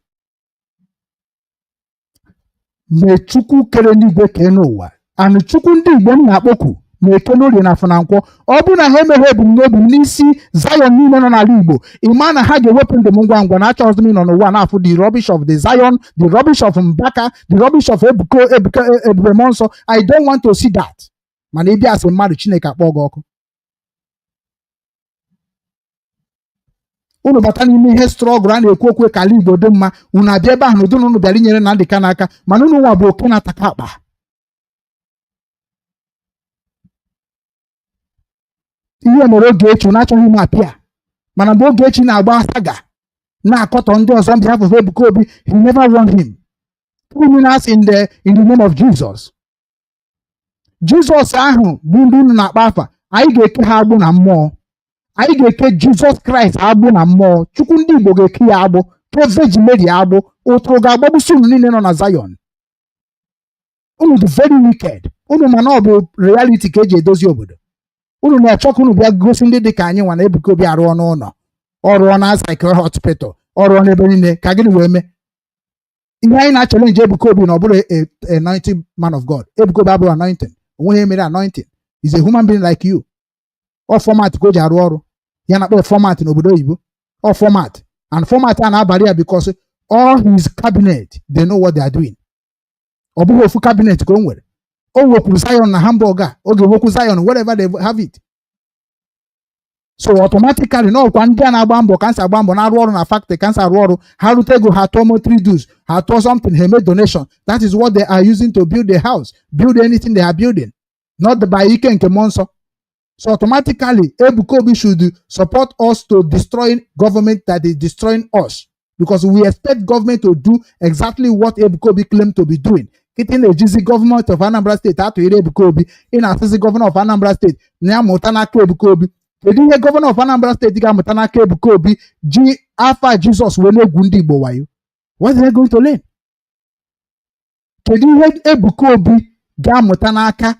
Mee Chukwu kere n'igwe kee n'ụwa anụ Chukwu ndị Igbo m na-akpọku na eke n'orie na afọ na nkwọ, ọ bụrụ na ha emeghe ebumnobi m n'isi Zion niile nọ n'ala Igbo, ịma na ha ga-ewepụ ndụ m ngwa ngwa na achọghịzị m ịnọ n'ụwa na-afụ the rubbish of the Zion, the rubbish of Mbaka, the rubbish of Ebuka Ebuka Ebube Mmụọ Nsọ. I don't want to see that. Mana ịbịa asị mmadụ, Chineke akpọ gị ọkụ. Unu bata n'ime ihe struggle a na-ekwu okwu ka ala Igbo dị mma, unu abịa ebe ahụ n'ụdị na unu bịara inyere Nnamdi Kanu aka, mana unu nwa bụ oke na-ataka akpa. Ihe mere Ogechi unu achọghị ime apịa, mana mgbe Ogechi na-agba saga na-akọtọ ndị ọzọ on behalf of Ebuka Obi, he never warned him. Criminals in the name of Jesus. Jizọs ahụ bụ ndị unu na-akpa afa, anyị ga-eke ha agbụ na mmụọ. Anyị ga-eke Jizọs Kraịst agbụ na mmụọ. Chukwu ndị Igbo ga-eke ya agbụ, kee Virgin Mary agbụ. Ụtụrụ ga-agbagbusi unu niile nọ na Zion. Unu dị very wicked. Unu ma na ọ bụ reality ka eji edozi obodo. Unu na-achọ ka unu bịa gosi ndị dị ka anyị nwa na Ebuka Obi arụọ n'ụlọ, ọ rụọ na Psychiatric Hospital, ọ rụọ n'ebe niile, ka gịnị wee mee? Ihe anyị na-challenge Ebuka Obi na ọ bụrụ a anointing man of God. Ebuka Obi abụrụ anointing, onweghị ihe mere anointing. Is a human being like you. Ọ format ka o ji arụ ọrụ ya, na-akpọ format n'obodo oyibo. Ọ format and format a na-abalị ya because all his cabinet, they know what they are doing. Ọ bụghị ofu cabinet ka o nwere. O nwekwuru Zion na Hamburg a, ọ ga-enwekwu Zion wherever they have it. So automatically na ọkwa ndị a na-agba mbọ ka nsi agba mbọ, na-arụ ọrụ na factory ka nsi arụ ọrụ, ha rute ego, ha tụọ monthly dues, ha tụọ something, ha eme donation. That is what they are using to build the house, build anything they are building, not by ike nke mmụọ nsọ. So automatically Ebuka Obi should support us to destroying government that is destroying us, because we expect government to do exactly what Ebuka Obi claimed to be doing. Kịta na-ejizi government of Anambra State atụnyere Ebuka Obi, ị na-asịzi governor of Anambra State na ya mụta n'aka Ebuka Obi. Kedu ihe governor of Anambra State ga-amụta n'aka Ebuka Obi ji afa Jizọs wee na-egwu ndị Igbo wayo? What are they going to learn? Kedu ihe Ebuka Obi ga-amụta n'aka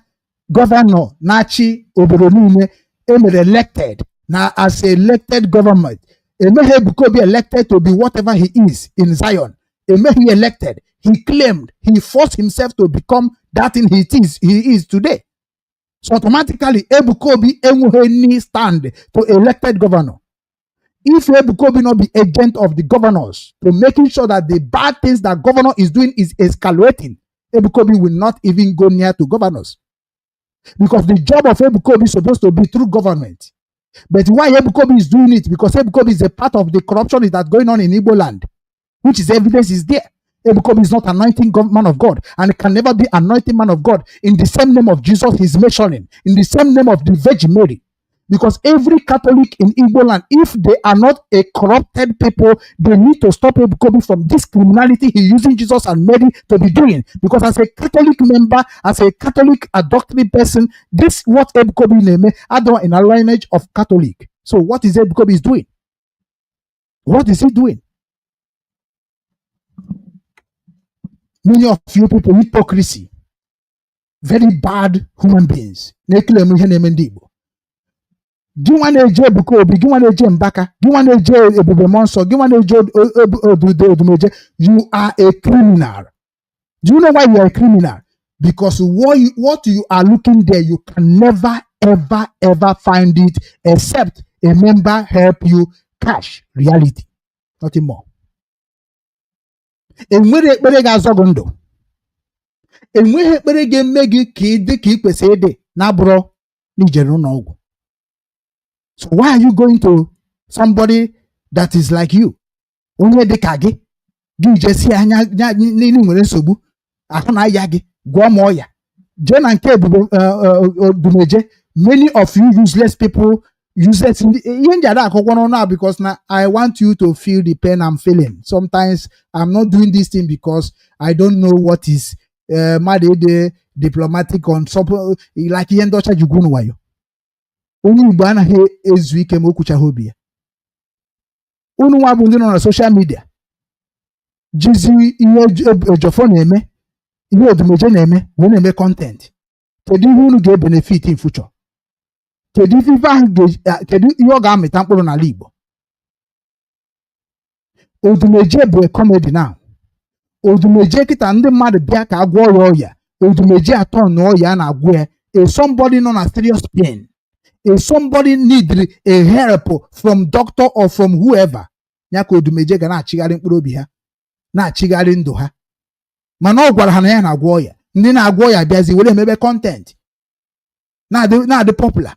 governor na-achị obodo niile emere elected na as elected government? Emeghe Ebuka Obi elected to be whatever he is in Zion. Emeghe elected. He claimed, he forced himself to become that thing he is today. So automatically Ebuka Obi enweghị any stand to elected governor. If Ebuka Obi not be agent of the governors to making sure that the bad things that governor is doing is escalating, Ebuka Obi will not even go near to governors. Because the job of Ebuka Obi is supposed to be through government. But why Ebuka Obi is doing it? Because Ebuka Obi is a part of the corruption that going on in Igbo land, which is evidence is there. Ebuka Obi is not anointing man of God and can never be anointing man of God in the same name of Jesus he's mentioning, in the same name of the Virgin Mary. Because every Catholic in Igbo land, if they are not a corrupted people, they need to stop Ebuka Obi from this criminality he using Jesus and Mary to be doing. Because as a Catholic member, as a Catholic adopted person, this what Ebuka Obi name adore in a lineage of Catholic. So what is Ebuka Obi is doing? What is he doing? Many of you people, hypocrisy, very bad human beings. Na-ekele m ihe na-eme ndị Igbo. Gị nwa na-eje Ebuka Obi, gị nwa na-eje Mbaka, gị nwa na-eje Ebube Mmụọ Nsọ, gị nwa na-eje Odudo Odumeje, you are a criminal. Do you know why you are a criminal? Because what you are looking there, you can never, ever, ever find it except a member help you cash reality. Nothing more. Enwere ekpere ga-azọ gị ndụ, enweghị ekpere ga-eme gị ka ị dị ka ị kwesịrị ịdị na-abụrọ na ijere ụlọ ọgwụ. So why are you going to somebody that is like you? Onye dị ka gị, gị jesi anya niile nwere nsogbu ahụ na-aya gị, gwọọ m ọya, jee na nke Ebube Odumeje. Many of you useless people, useless ihe nji ada akụkwọ n'ọnụ a, because na I want you to feel the pain I'm feeling. Sometimes I'm not doing this thing because I don't know what is mmadụ ịdị diplomatic on some like ihe ndị ọcha ji gwunu wayo. Onye Igbo anaghị ezu ike ma o kwuchaghị obi ya. Unu nwa bụ ndị nọ na social media jizi ihe Ejiofor na-eme, ihe Odumeje na-eme wee na-eme content. Kedu ihe unu ga-ebenefit in future? Kedu ife ahụ, kedu ihe ọ ga-amịta mkpụrụ n'ala Igbo? Odumeje bụ a comedy now. Odumeje kịta, ndị mmadụ bịa ka agwọ ya ọya, Odumeje atọ na ọya a na-agwọ ya. A somebody nọ na serious pain, a somebody need a help from doctor or from whoever, ya ka Odumeje ga na-achịgharị mkpụrụ obi ha, na-achịgharị ndụ ha. Mana ọ gwara ha na ya na-agwọ ọya. Ndị na-agwọ ọya bịazi were emebe content, na-adị popular,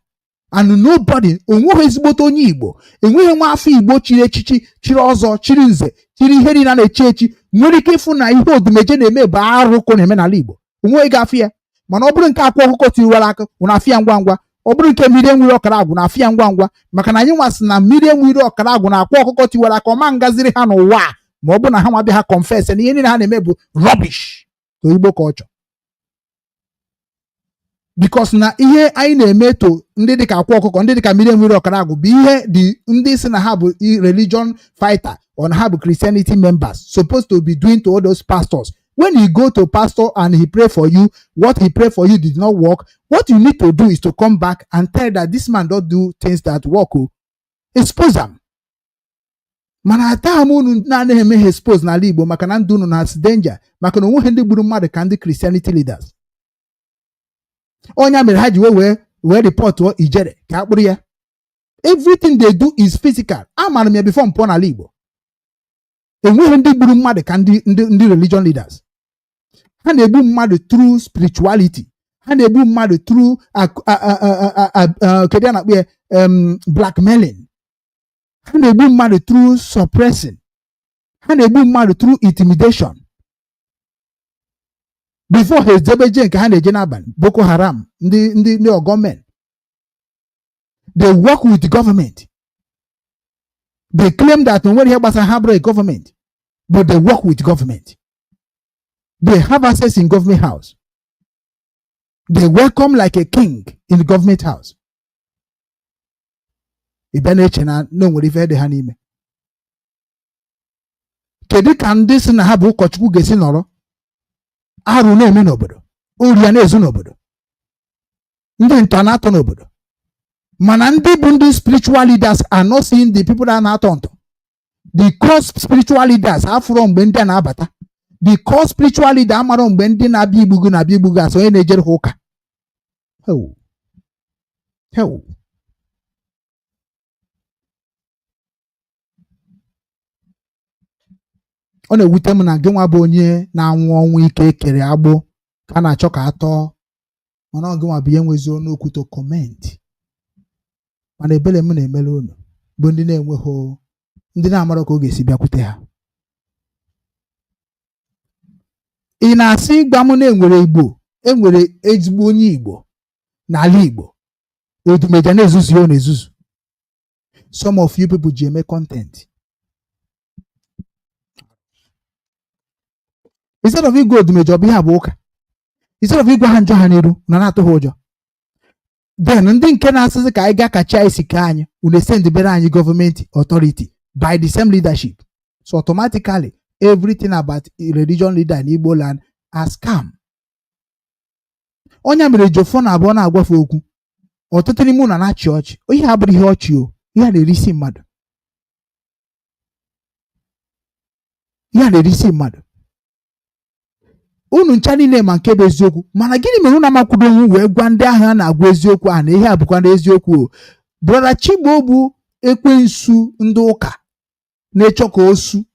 and nobody, onweghị ezigbote onye Igbo, enweghị nwa afọ Igbo chiri echichi, chiri ọzọ, chiri nze, chiri ihe niile a na-echi echi, nwere ike ịfụ na ihe Odumeje na-eme bụ arụ ka ọ na-eme n'ala Igbo. Onweghị ga-afụ ya. Mana ọ bụrụ nke Akwa Ọkụkọ tiwara aka, ụna afụ ya ngwa ngwa. Ọ bụrụ nke mmiri enwere ọkara agwụ, na afụ ya ngwa ngwa, maka na anyị nwasị na mmiri enwere ọkara agwụ na Akwa Ọkụkọ tiwara aka ọma ngaziri ha n'ụwa a, ma ọ bụ na ha nwa bịa ha confess na ihe niile ha na-eme bụ rubbish to Igbo culture, because na ihe anyị na-eme to ndị dịka Akwa Ọkụkọ, ndị dịka mmiri enwere ọkara agwụ, bụ ihe dị ndị si na ha bụ religion fighter or na ha bụ Christianity members supposed to be doing to all those pastors. When you go to pastor and he pray for you, what he pray for you did not work, what you need to do is to come back and tell that this man don't do things that work o. Expose am. Mana taa m unu na-anaghị eme ha expose n'ala Igbo, maka na ndụ unu na danger, maka na onweghị ndị gburu mmadụ ka ndị Christianity leaders. Onye mere ha ji wee report Ijere ka a kpụrụ ya. Everything they do is physical. Amaara m ya before m pụọ n'ala Igbo. Enweghị ndị gburu mmadụ ka ndị religion leaders. Ha na-egbu mmadụ through spirituality, ha na-egbu mmadụ through kedu a na-akpọ ya, blackmailing. Ha na-egbu mmadụ through suppressing. Ha na-egbu mmadụ through intimidation before ha ejebe je nke ha na-eje n'abalị. Boko Haram, ndị gọọmenti, they work with the government. They claim that onwere ihe gbasara ha bụrụ government, but they work with government. They have access in government house. They welcome like a king in the government house. Ị bịa na-eche na o nwere ife dị ha n'ime. Kedu ka ndị si na ha bụ ụkọchukwu ga-esi nọrọ arụ na-eme n'obodo, ori a na-ezu n'obodo, ndị ntọ na-atọ n'obodo, mana ndị bụ ndị spiritual leaders are not seeing the people that na-atọ ntọ? The core spiritual leaders afụrọ mgbe ndị a na-abata. The core spiritual leader amarọ mgbe ndị na-abịa igbugu na-abịa igbugu asị onye na-ejere ha ụka. Hew. Hew. Ọ na-ewute m na gị nwa bụ onye na-anwụ ọnwụ ike ekere agbụ ka a na-achọ ka a tọọ, mana ọ gị nwa bụ ihe nwezi ọnụ okwu to comment. Mana ebere m na-emere unu bụ ndị na-enweghị, ndị na-amarọ ka ọ ga-esi bịakwute ha. Ị na-asị ịgwa m na enwere Igbo, enwere ezigbo onye Igbo n'ala Igbo, Odumeja na-ezuzu ya, ọ na-ezuzu. Some of you people ji eme content instead of ịgwa Odumeja ọ bụ ihe a bụ ụka, instead of ịgwa ha njọ ha n'iru na na-atụ ha ụjọ. Then ndị nke na-asịsị ka anyị gaa kacha anyị si ka anyị unu esendibere anyị gọọmenti authority by the same leadership. So automatically, everything about religion leader in Igbo land are scam. Onye mere Ejiofor na abụọ na-agwafe okwu, ọtụtụ n'ime unu na-achị ọchị. Ihe a bụrụ ihe ọchị o, ihe a na-erisi mmadụ, ihe a na-erisi mmadụ. Unu ncha niile ma nke bụ eziokwu, mana gịnị mere unu amakwudo onwe wee gwa ndị ahụ a na-agwa eziokwu ahụ na ihe a bụkwa na eziokwu o? Brother Chigbo bụ ekwensu ndị ụka na-echọ ka osu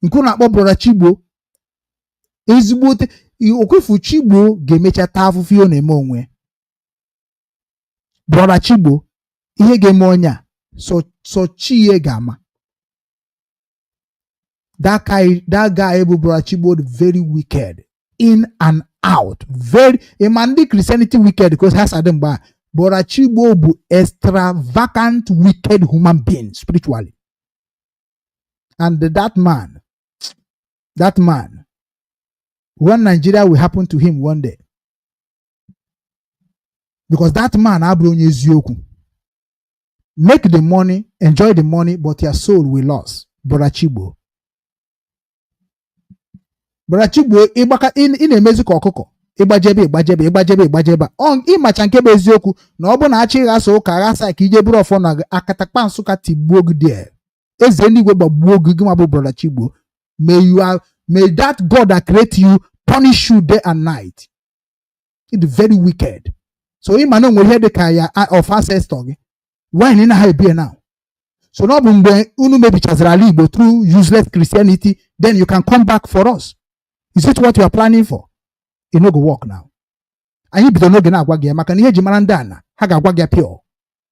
nke unu akpọ Brother Chigbo ezigbote okwefu. Chigbo ga-emecha taa afụfụ ihe ọ na-eme onwe. Brother Chigbo, ihe ga-eme onye a so so chi ya ga-ama. That guy bụ Brother Chigbo, very wicked in and out, very. Ịma ndị Christianity wicked because ha sadị mgbe a. Brother Chigbo bụ extravagant wicked human being spiritually, and that man, when Nigeria will happen to him one day, because that man abụrụ onye eziokwu. Make the money, enjoy the money, but your soul will loss. Brother Chigbo, Brother Chigbo, ịgbaka ị na-emezi ka ọkụkọ ịgbajebe, ịgbajebe, ịgbajebe, ịgbajebe. Ọ ịmacha nke bụ eziokwu na ọ bụ na achị ịghasa ụka aghasa ka ije bụrụ ọfọ na akatakpa Nsụka tigbuo gị there. Eze eluigwe gbagbuo gị, gị nwa bụ Brother Chigbo. May you are, may that God that create you punish you day and night. It is very wicked. So ị ma na onwere ihe dị ka ya of ancestor gị, why na ị naghị ebi ya now? So na ọ bụ mgbe unu mebichaziri ala Igbo through useless Christianity, then you can come back for us. Is it what you are planning for? It no go work now. Anyị bido n'oge na-agwa gị ya, maka na ihe eji mara ndị ana ha ga-agwa gị ya pure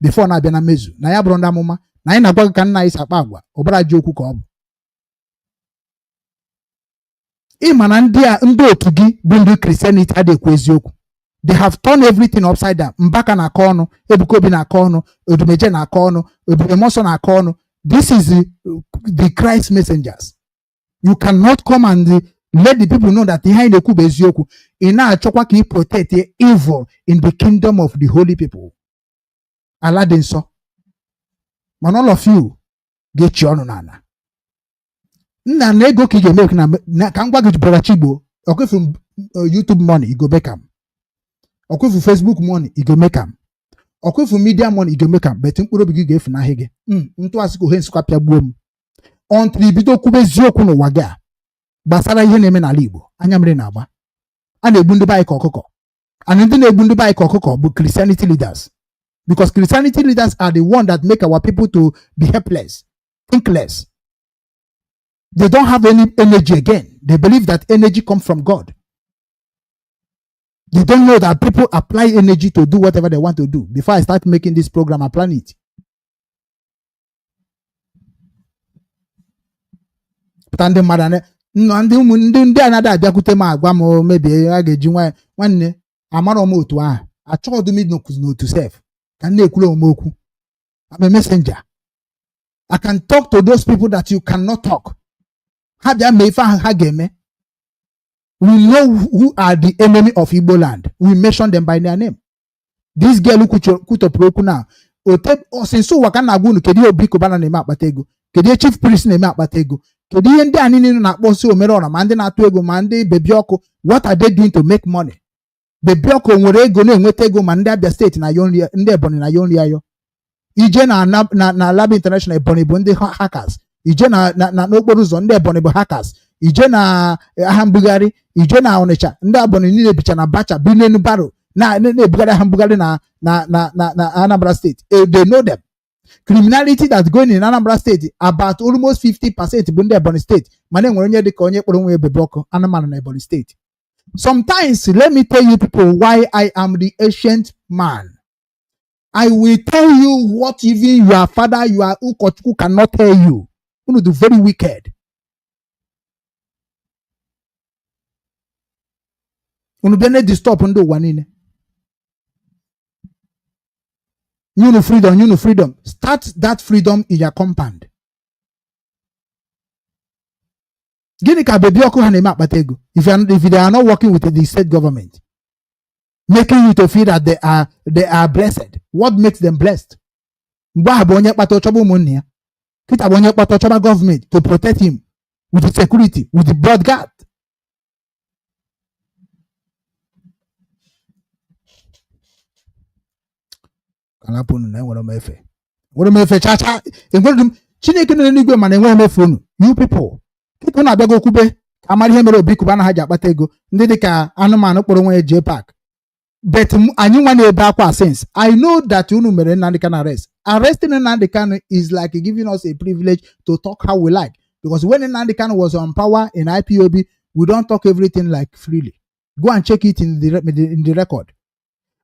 before na-abịa na mmezu na ya bụrụ ndị amụma na anyị na-agwa gị ka nna anyị si akpa agwa. Ọbara ji okwu ka ọ bụ ịma na ndị a, ndị otu gị bụ ndị Christianity, adịghị ekwu eziokwu. They have turned everything upside down. Mbaka na-akọ ọnụ, Ebuka Obi na-akọ ọnụ, Odumeje na-akọ ọnụ, Ebube Muonso na-akọ ọnụ. This is the Christ messengers. You cannot come and let the people know that ihe anyị na-ekwu bụ eziokwu. Ị na-achọkwa ka ị protect evil in the kingdom of the holy people, ala dị nsọ. Mana all of you ga-echi ọnụ n'ala nna na ego ka ị ga-eme ka m gwa gị, Brother Chigbo, ọkwefu YouTube money, you go make am. Ọkwefu Facebook money, you go make am. Ọkwefu media money, you go make am. But mkpụrụ obi gị ga-efunahị gị. Ntụasị ka ohe nsịkwa pịagbuo m until ibido kwube eziokwu n'ụwa gị a gbasara ihe na-eme n'ala Igbo. Anya mmiri na-agba. A na-egbu ndị be anyị ka ọkụkọ, and ndị na-egbu ndị be anyị ka ọkụkọ bụ Christianity leaders, because Christianity leaders are the one that make our people to be helpless, thinkless. They don't have any energy again. They believe that energy comes from God. They don't know that people apply energy to do whatever they want to do. Before I start making this program, I plan it. Pụta ndị mmadụ nọ ndị ụmụ ndị anaghị abịakwute m agwa m mebie a ga-eji nwa nwanne amarọ m otu ahụ. Achọghị m ịnọkwuzi n'otu sef ka m na-ekwuru onwe m okwu. I'm a messenger. I can talk to those people that you cannot talk. Ha bịa mee ife ahụ ha ga-eme. We know who are the enemy of Igbo land. We mention them by their name. This girl kwutọpụrụ okwu na ote ọsịsọ ụwa ka m na-agwa unu. Kedu ihe Obi Cubana na-eme akpata ego? Kedu ihe Chief Priest na-eme akpata ego? Kedu ihe ndị a niile na-akpọsi omere ọra, ma ndị na-atụ ego, ma ndị Baby Ọkụ? What are they doing to make money? Baby Ọkụ nwere ego, na-enweta ego, ma ndị Abia Steeti na ayọ nri, ndị Ebonyi na ayọ nri ayọ. Ije na Alaba International, Ebonyi bụ ndị hackers. Ije na n'okporo ụzọ, ndị Ebonyi bụ hackers. Ije na agha mbugharị, ije na Ọnịcha, ndị Ebonyi niile bicha na bacha bi n'elu baro na-ebugharị agha mbugharị na Anambra Steeti. They know them. Criminality that going in Anambra State, about almost 50% bụ ndị Ebonyi Steeti. Mana enwere onye dịka onye kpọrọ onwe Baby Ọkụ anụmanụ na Ebonyi Steeti. Sometimes, let me tell you people why I am the ancient man. I will tell you what even your father, your ụkọchukwu cannot tell you. Unu do very wicked. Unu bịa na-disturb ndị ụwa niile. Nye unu freedom, nye unu freedom. Start that freedom in your compound. Gịnị ka Baby Ọkụ ha na-eme akpata ego if they are not working with the state government, making you to feel that they are blessed? What makes them blessed? Mgbe ahụ bụ onye kpata ọchọba ụmụnne ya, kịta bụ onye kpata ọchọba gọọmenti to protect him with the security, with the bodyguard. Alapụ unu na enwere m efe, enwere m efe chacha, enwere m Chineke nọ n'eluigwe, mana enweghị m efe unu, you people. Kịta unu abịago okwube ka amara ihe mere Obi Cubana ha ji akpata ego, ndị dịka anụmanụ kpọrọ onwe ya jee park. But anyị nwa na-ebe akwa since I know that unu mere Nnamdi Kanu arrest. Arresting Nnamdi Kanu is like giving us a privilege to talk how we like, because when Nnamdi Kanu was on power in IPOB, we don't talk everything like freely. Go and check it in the record.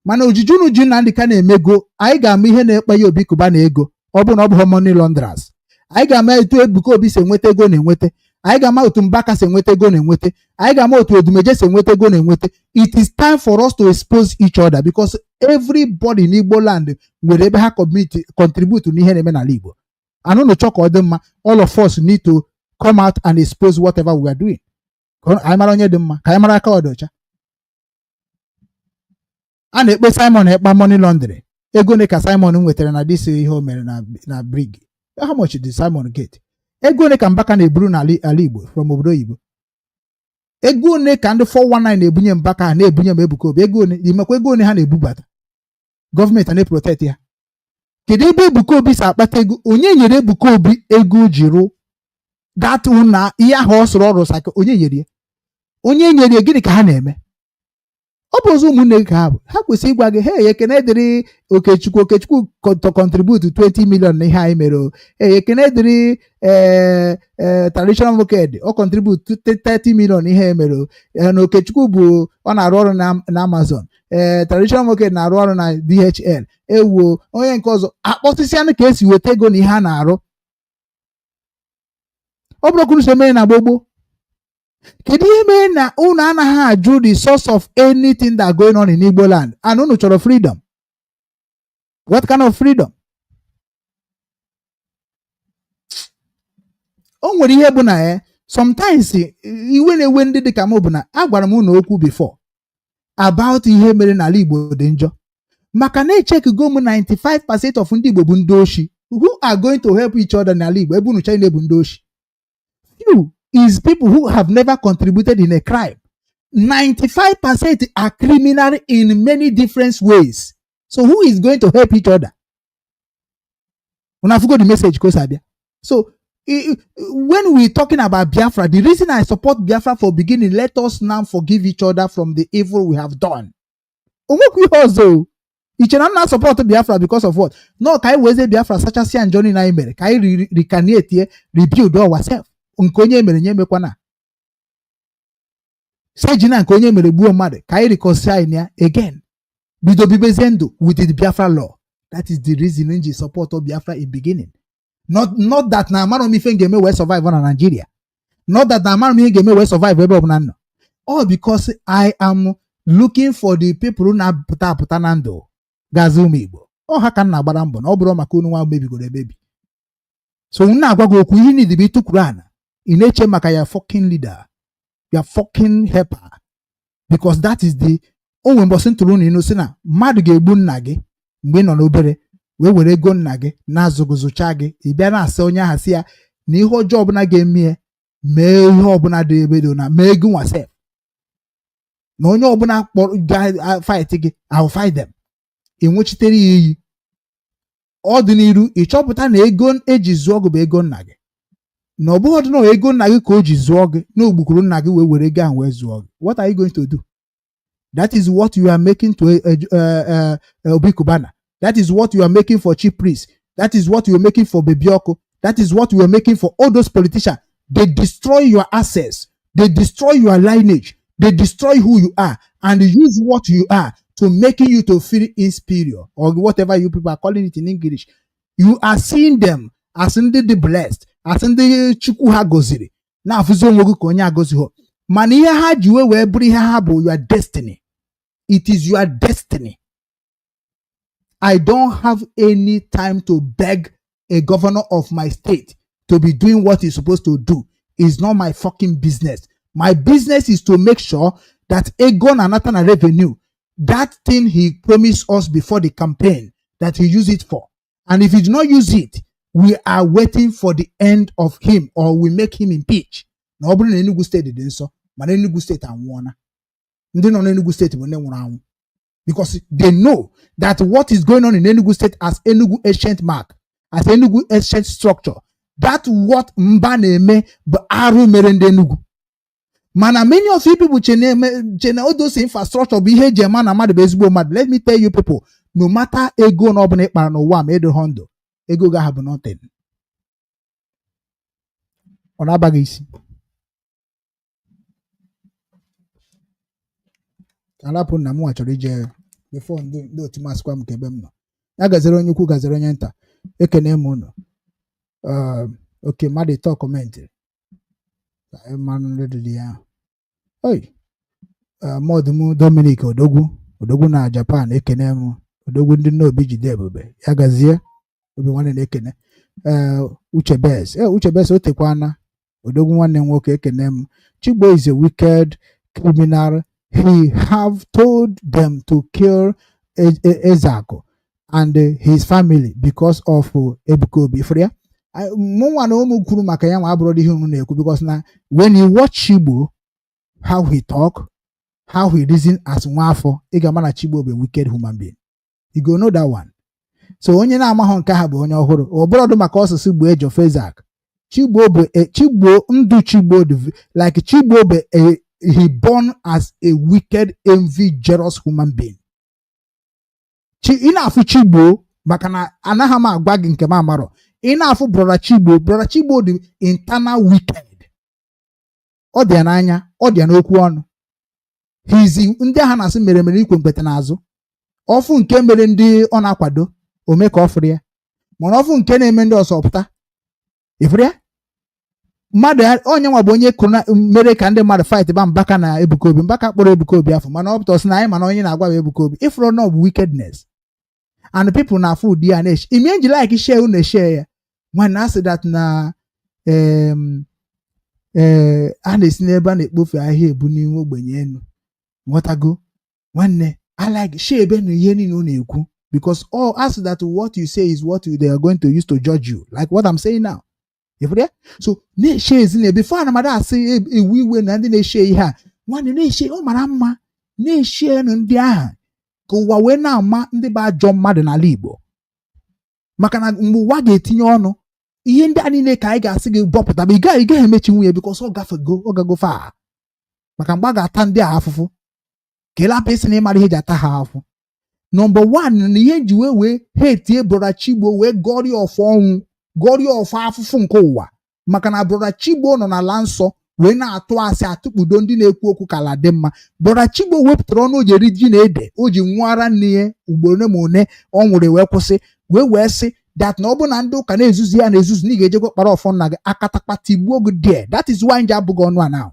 Mana ojiji unu ji Nnamdi Kanu emego, anyị ga-ama ihe na-ekpe ya Obi Cubana ego. Ọ bụrụ na ọ bụghị money launderers, anyị ga-ama etu Ebuka Obi si enweta ego na-enweta. Anyị ga-ama otu Mbaka si enweta ego na-enweta. Anyị ga-ama otu Odumeje si enweta ego na-enweta. It is time for us to expose each other, because everybody in Igbo land nwere ebe ha commit, contribute n'ihe na-eme n'ala Igbo. Anụnụ chọ ka ọ dị mma. All of us need to come out and expose whatever we are doing, ka anyị mara onye dị mma, ka anyị mara aka ọ dị ọcha. A na-ekpe Simon Ekpa money laundering. Ego ole ka Simon nwetara na this ihe o mere na brig? How much did Simon get? Ego ole ka Mbaka na-eburu n'ala ala Igbo from obodo oyibo? Ego ole ka ndị 419 na-ebunye Mbaka ha, na-ebunye m Ebuka Obi? Ego ole imekwa? Ego ole ha na-ebubata, gọọmenti na-eprotect ya? Kedu ebe Ebuka Obi si akpata ego? Onye nyere Ebuka Obi ego o ji rụ that na ihe ahụ ọ sụrụ ọrụ saka? Onye nyere ya? Onye nyere ya? Gịnị ka ha na-eme? Ọ bụ ọzọ ụmụnne gị ka ha bụ. Ha kwesịrị ịgwa gị, "Hey, ekene dịrị Okechukwu, Okechukwu to contribute 20 million na ihe anyị mere o. Hey, ekene dịrị ee traditional market, ọ contribute 30 million ihe mere o." Ee, na Okechukwu bụ ọ na-arụ ọrụ na Amazon, ee, traditional market na-arụ ọrụ na DHL. Ewuo onye nke ọzọ akpọsịsịanụ ka esi weta ego na ihe a na-arụ. Ọ bụrụ kwuru so mere na gbogbo, kedu ihe mere na unu anaghị ajụ the source of anything that going on in Igbo land, and unu chọrọ freedom? What kind of freedom? O nwere ihe bụ na ya sometimes iwe na-ewe ndị dị ka m bụ na agwara m unu okwu before about ihe mere n'ala Igbo dị njọ, maka na echekugo m 95% of ndị Igbo bụ ndị oshi. Who are going to help each other n'ala Igbo ebe unu China bụ ndị oshi? Few is people who have never contributed in a crime. 95% are criminal in many different ways. So who is going to help each other? Una forgot the message ka o si abịa. So when we talking about Biafra, the reason I support Biafra for beginning, let us now forgive each other from the evil we have done. Onwekwa ihe ọzọ o. I chere na m na-support Biafra because of what? No, ka anyị wezie Biafra sachasịa njọ niile anyị mere, ka anyị reincarnate, rebuild ourselves. Nke onye mere nye emekwana. Sejina nke onye mere gbuo mmadụ, ka anyị reconcile ya again. Bido bibezie ndụ with the Biafra law. That is the reason m ji support Biafra in beginning. Not that na amara m ife m ga-eme wee survive na Nigeria. Not that na amara m ihe ga-eme wee survive ebe ọbụla m nọ. All because I am looking for the people na-apụta apụta na ndụ gazi ụmụ Igbo. Ọ ha ka m na-agbara mbọ na ọ bụrụ maka unu nwa mebigoro emebi. So m na-agwa gị okwu, ihe niile bụ ịtụkwuru ana ị na-eche maka ya fucking leader, your fucking helper, because that is the o nwere mbọsị ntụrụ unu inu si na mmadụ ga-egbu nna gị mgbe ị nọ n'obere wee were ego nna gị na-azụgụzụcha gị. Ị bịa na-asị onye ahụ, sị ya na ihe ọjọọ ọbụla ga-eme ya mee, ihe ọbụla dị ebe dị na mee gị nwa sef, na onye ọbụla kpọrọ ga fight gị, I will fight them. Ị nwụchitere ya iyi ọ dị n'iru, ị chọpụta na ego eji zụọ gị bụ ego nna gị, na ọ bụghị ọdịna ego nna gị ka o ji zụọ gị, na ogbukwuru nna gị wee were ego ahụ wee zụọ gị. What are you going to do? That is what you are making to Obi Cubana. That is what you are making for Chief Priest. That is what you are making for Baby Oko. That is what you are making for all those politicians. They destroy your assets, they destroy your lineage, they destroy who you are and use what you are to making you to feel inferior or whatever you people are calling it in English. You are seeing them as ndị dị blessed, as ndị Chukwu ha goziri, na-afụzi onwe gị ka onye agọzighị. Mana ihe ha ji wee bụrụ ihe ha bụ your destiny. It is your destiny. I don't have any time to beg a governor of my state to be doing what he's supposed to do. It's not my fucking business. My business is to make sure that ego na-anata na revenue, that thing he promised us before the campaign, that he use it for. And if he do not use it, we are waiting for the end of him or we make him impeach. Na ọ bụrụ na Enugu Steeti dị nsọ, mana Enugu Steeti anwụọna. Ndị nọ n'Enugu Steeti bụ ndị nwụrụ anwụ. Because they know that what is going on in Enugu State as Enugu ancient mark, as Enugu ancient structure, that what mba na-eme bụ arụ mere ndị Enugu. Mana many of you people che na all those infrastructure bụ ihe eji ema na mmadụ bụ ezigbo mmadụ. Let me tell you people, no matter ego na ọbụla ị kpara n'ụwa, ma ịdịghọ ndụ, ego gị ahụ bụ nothing. Ọ na-abaghị isi. Ka alapụ nna m nwa chọrọ ije before ndị otu m asịkwa m ka ebe m nọ. Ya gazere onye ukwu, gazere onye nta. Ekene m unu. Oke mmadụ ịtọ comment ka anyị mmanụ ndị dị ya. Oi, mọdụ m Dominic Odogwu, Odogwu na Japan, ekene m. Odogwu ndị nne Obi jide ebube, ya gazie. Obi nwanne na-ekene. Ee, Uche Bes, ee, Uche Bes o tekwana. Odogwu nwanne m nwoke, ekene m. Chigbo is a wicked criminal. He have told them to kill Ezeaku and his family because of Ebuka Obi. Ifuru ya? Mụnwa na ụmụ kwuru maka ya nwa abụrụ ihe unu na-ekwu, because na when you watch Chigbo, how he talk, how he reason as nwa afọ, ị ga-ama na Chigbo bụ a wicked human being. You go know that one. So onye na-amaghọ nke ha bụ onye ọhụrụ. Ọ bụrọdụ maka ọsụsụ gbuo Ejofezak. Chigbo bụ Chigbo ndụ. Chigbo dị like Chigbo bụ he born as a wicked, envy, jealous human being. Chi ị na-afụ Chigbo, maka na anaghị m agwa gị nke m amarọ. Ị na-afụ brother Chigbo, brother Chigbo dị internal wicked. Ọ dị ya n'anya, ọ dị ya n'okwu ọnụ. Hizi ndị agha na-asị mere mere ikwe mkpete n'azụ. Ọfụ nke mere ndị ọ na-akwado ome ka ọ fụrụ ya, mana ọfụ nke na-eme ndị ọzọ pụta ịfụrụ ya mmadụ onye nwa bụ onye kụrụ mere ka ndị mmadụ fight ba Mbaka na Ebuka Obi. Mbaka kpọrọ Ebuka Obi afọ, mana ọ pụta sị na anyị mana onye na-agwa bụ Ebuka Obi. Ịfụrụ na ọ bụ wickedness and people na-afụ ụdị ya na-eche ime nji like share unu share ya. Nwanne, asị that na ee, a na-esi n'ebe a na-ekpofu ahịhịa ebu n'ime ogbenye enu. Nghọtago, nwanne? I like share ebe na ihe niile ọ na-ekwu, because all ask that what you say is what they are going to use to judge you, like what I'm saying now. Ịfụrụ ya? So na-eshe ezi na before ana mmadụ asị ewu iwe na ndị na-eshe ihe a. Nwanne, na-eshe, ọ mara mma na-eshe ndị ahụ ka ụwa wee na-ama ndị bụ ajọ mmadụ n'ala Igbo, maka na mgbe ụwa ga-etinye ọnụ ihe ndị a niile ka anyị ga-asị gị bọpụta, ma ị gaghị emechi nwunye, because ọ gafego, ọ gago faa. Maka mgbe a ga-ata ndị a afụfụ, ka ịlapụ isi na ịmara ihe eji ata ha afụfụ. Number one, na ihe nji wee ha etie brother Chigbo wee gọrịa ọfọ ọnwụ, gọrịa ọfọ afụfụ nke ụwa, maka na brother Chigbo nọ n'ala nsọ wee na-atụ asị atụkpudo ndị na-ekwu okwu ka ala dị mma. Brother Chigbo wepụtara ọnụ o ji eri ji na ede, o ji nwụara nne ya ugboro one ma one ọ nwụrụ, wee kwụsị wee sị that na ọ bụ na ndị ụka na-ezuzu ya na-ezuzu na ị ga-ejekwa kpara ọfọ nna gị akatakpa tigbuo gị there. That is why nji abụghị ọnụ a now.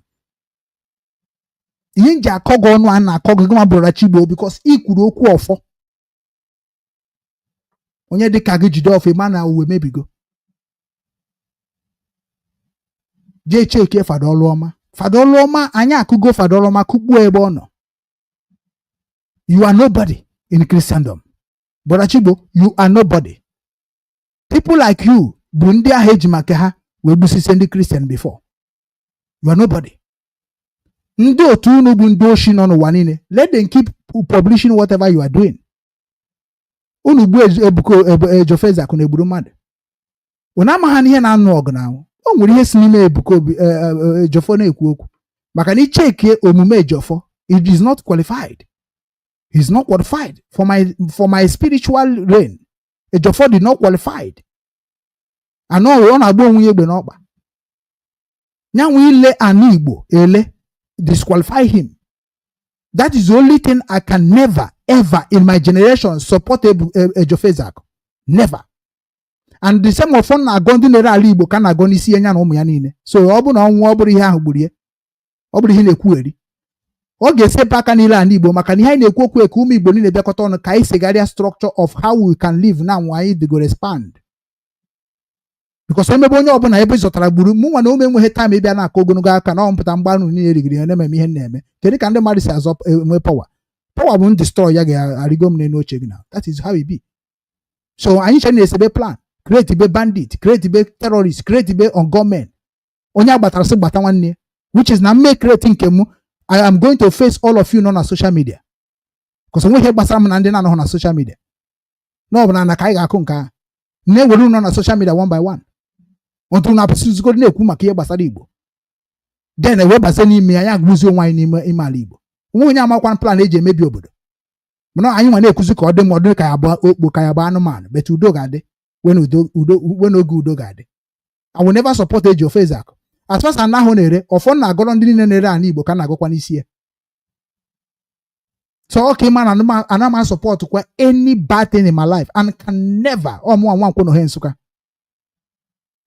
Ihe nji akọ gị ọnụ a na-akọ gị gị nwa brother Chigbo, because ị kwuru okwu ọfọ. Onye dịka gị jide ọfọ, ịma na uwe mebigo. Jee cheke fada ọlụọma, fada ọlụọma. Anyị akụgo fada ọlụọma kụkpuo ebe ọ nọ. You are nobody in Christendom. Brother Chigbo, you are nobody. People like you bụ ndị ahụ eji maka ha wee gbusisi ndị Christian before. You are nobody. Ndị otu unu bụ ndị oshi nọ n'ụwa niile. Let them keep publishing whatever you are doing. Unu gbuo Ebuka Ejofezak na egburu mmadụ. Unu amaghị na ihe na-anụ ọgụ na anwụ o nwere ihe si n'ime Ebuka Obi Ejofọ na-ekwu okwu, maka na ichekie omume Ejofọ, it is not qualified. He is not qualified for my spiritual reign. Ejofọ did not qualified. Anọ ọ na-agba onwe ya egbe n'ọkpa nyanwụ ile ana Igbo ele disqualify him. That is the only thing I can never ever in my generation support Ejofezak, never. And the same ọfọ na-agọ ndị na-ere ala Igbo ka na-agọ n'isi ya na ụmụ ya niile. So ọ bụ na ọnwụ, ọ bụrụ ihe ahụ gburu ya, ọ bụrụ ihe na-ekwugheri, ọ ga-esepụ aka niile ala Igbo, maka na ihe anyị na-ekwu okwu ka ụmụ Igbo niile bịakọta ọnụ ka anyị segharịa structure of how we can live now. Anyị dịgoro expand because emebe onye ọbụla ebe zọtara gburu mụ nwa na ome enweghị time ịbịa na-akọ ogologo aka na ọmpụta mgbanụ niile rigiri ihe na-eme ihe na-eme. Kedu ka ndị mmadụ si azọ enwe power? Power bụ destroy ya ga-arịgo m n'elu oche gị na that is how it be. So anyị chere na-esebe plan, create be bandit, create be terrorist, create be ungunmen. Onye agbatara sị gbata nwanne ya, which is na mme create nke mụ. I am going to face all of you nọ na social media, because onweghị ihe gbasara m na ndị na-anọghị na social media. Na ọ bụ na ka anyị ga-akụ nke ahụ na-ewere unu nọ na social media one by one until na apụsịzigoro na-ekwu maka ihe gbasara Igbo, then ewebazie n'ime ya ya agụzi onwe anyị n'ime ime ala Igbo. Onwe onye amakwa plan eji emebi obodo, mana anyị nwa na-ekwuzi ka ọ dị mma, ọ dị ka ya bụ okpo, ka ya bụ anụmanụ, but udo ga-adị when udo udo when oge udo ga-adị. I will never support Ejiofor Ezeaku. As far as ana ahụ na-ere ọfọ na-agọrọ ndị niile na-ere ala Igbo ka na-agọkwa n'isi ya. So ọ ka ịma na ana m support kwa any bad thing in my life and can never. Ọmụnwa Nwankwọ n'Ohe Nsụka,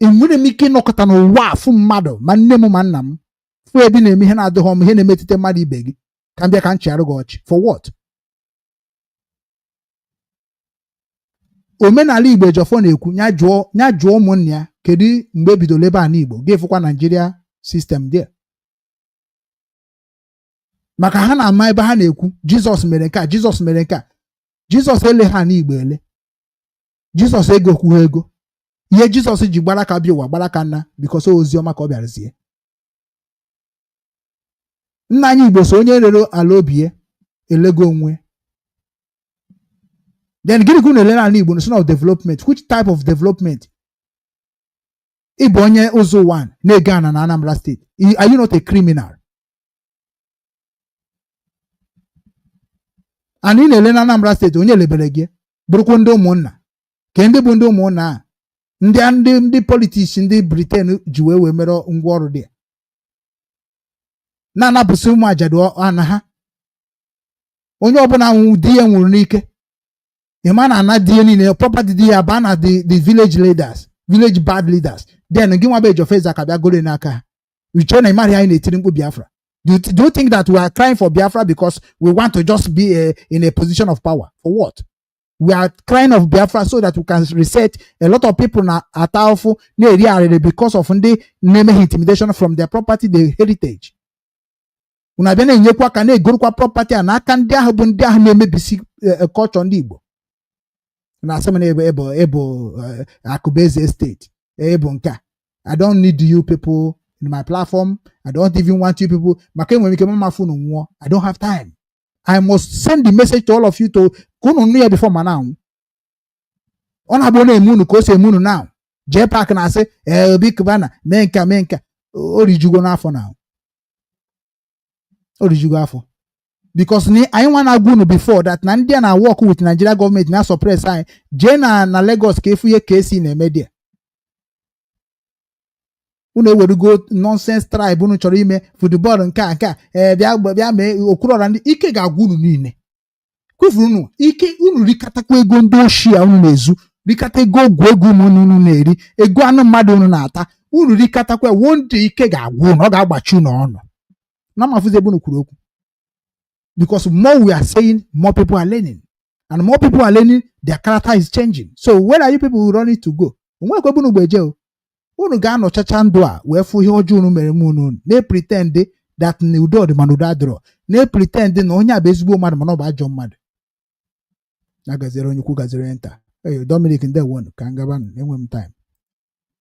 enwere m ike ịnọkọta n'ụwa afụ mmadụ, ma nne m ma nna m, fụ ebe ị na-eme ihe na-adịghị ọma, ihe na-emetụta mmadụ ibe gị, ka m bịa ka m chịarụ gị ọchị. For what? Omenala Igbo Ejiofor na-ekwu ya jụọ ụmụnne ya kedu mgbe e bidoro ebe a n'Igbo ga-efukwa Nigeria system there, maka ha na-ama ebe ha na-ekwu Jizọs mere nke a, Jizọs mere nke a. Jizọs ele ha n'Igbo ele Jizọs ego kwuo ego ihe Jizọs ji gbara ka bịa ụwa gbara ka nna, because ozi ọma ka ọ bịara zie. Nna anyị Igbo so onye rere ala obi ya elego onwe. Then gịnị ka unu ele n'ala Igbo no of development? Which type of development? Ị bụ onye ụzọ one na-ege ana na Anambra State. Are you not a criminal? And ị na-ele na Anambra State, onye lebere gị bụrụkwa ndị ụmụnna ka ndị bụ ndị ụmụnna a, ndị politics, ndị Britain ji wee mere ngwaọrụ dị na-anapụsị ụmụ ajadu ana ha. Onye ọbụla nwụ di ya nwụrụ n'ike, ịma na ana di ya niile, property di ya baa na the village leaders, village bad leaders. Then gị nwa bụ Ejiofor ka bịa goro n'aka ha. Uche na ịmarị anyị na-etiri mkpu Biafra. Do you think that we are crying for Biafra because we want to just be in a position of power? For what? We are crying of Biafra so that we can reset. A lot of people na ata ahụfụ, na-eri arịrị because of ndị na-eme ha intimidation from their property, their heritage. Unu abịa na-enyekwa aka na-egorokwa property a n'aka ndị ahụ bụ ndị ahụ na-emebisi culture ndị Igbo. Na-asị m na ebo Akụbeze Estate ebo nke a. I don't need you people in my platform. I don't even want you people, maka enwere m ike mama funu nwụọ. I don't have time. I must send the message to all of you to ka unu nụ ya before ma na-anwụ. Ọ na-abụ na-eme unu ka o si eme unu now. Jee park na-asị ee, Obi Cubana mee nka mee nka, o rijugo n'afọ na o rijugo afọ, because ni anyị nwa na-agwa unu before that na ndị a na work with Nigeria gọọmenti na suppress anyị. Jee na Lagos ka efu ihe ka esi na-eme there. Unu ewerugo nonsense tribe unu chọrọ ime football nke a nke a. Ee, bịa bịa mee okwuruọra ndị ike ga-agwa unu niile kwefuru unu ike. Unu rikatakwa ego ndị ochie unu na-ezu, rikata ego ọgwụ ego ụmụnne unu na-eri, ego anụ mmadụ unu na-ata, unu rikatakwa wo ndị ike ga-agwa unu, ọ ga-agbachi unu ọnụ na mafụzi ebe unu kwuru okwu, because more we are saying, more people are learning, and more people are learning, their character is changing. So where are you people running to go? Onwekwe ebe unu gbeje o. Unu ga-anọchacha ndụ a wee fụ ihe ọjọọ unu mere m. Unu na-pretend that na udo dị, mana udo adịrọ. Na-pretend na onye a bụ ezigbo mmadụ, mana ọ bụ ajọ mmadụ. Na gaziere onye ukwu, gaziere onye nta. Ee, Dominic, ndewonu. Ka m gaba, enwe m time.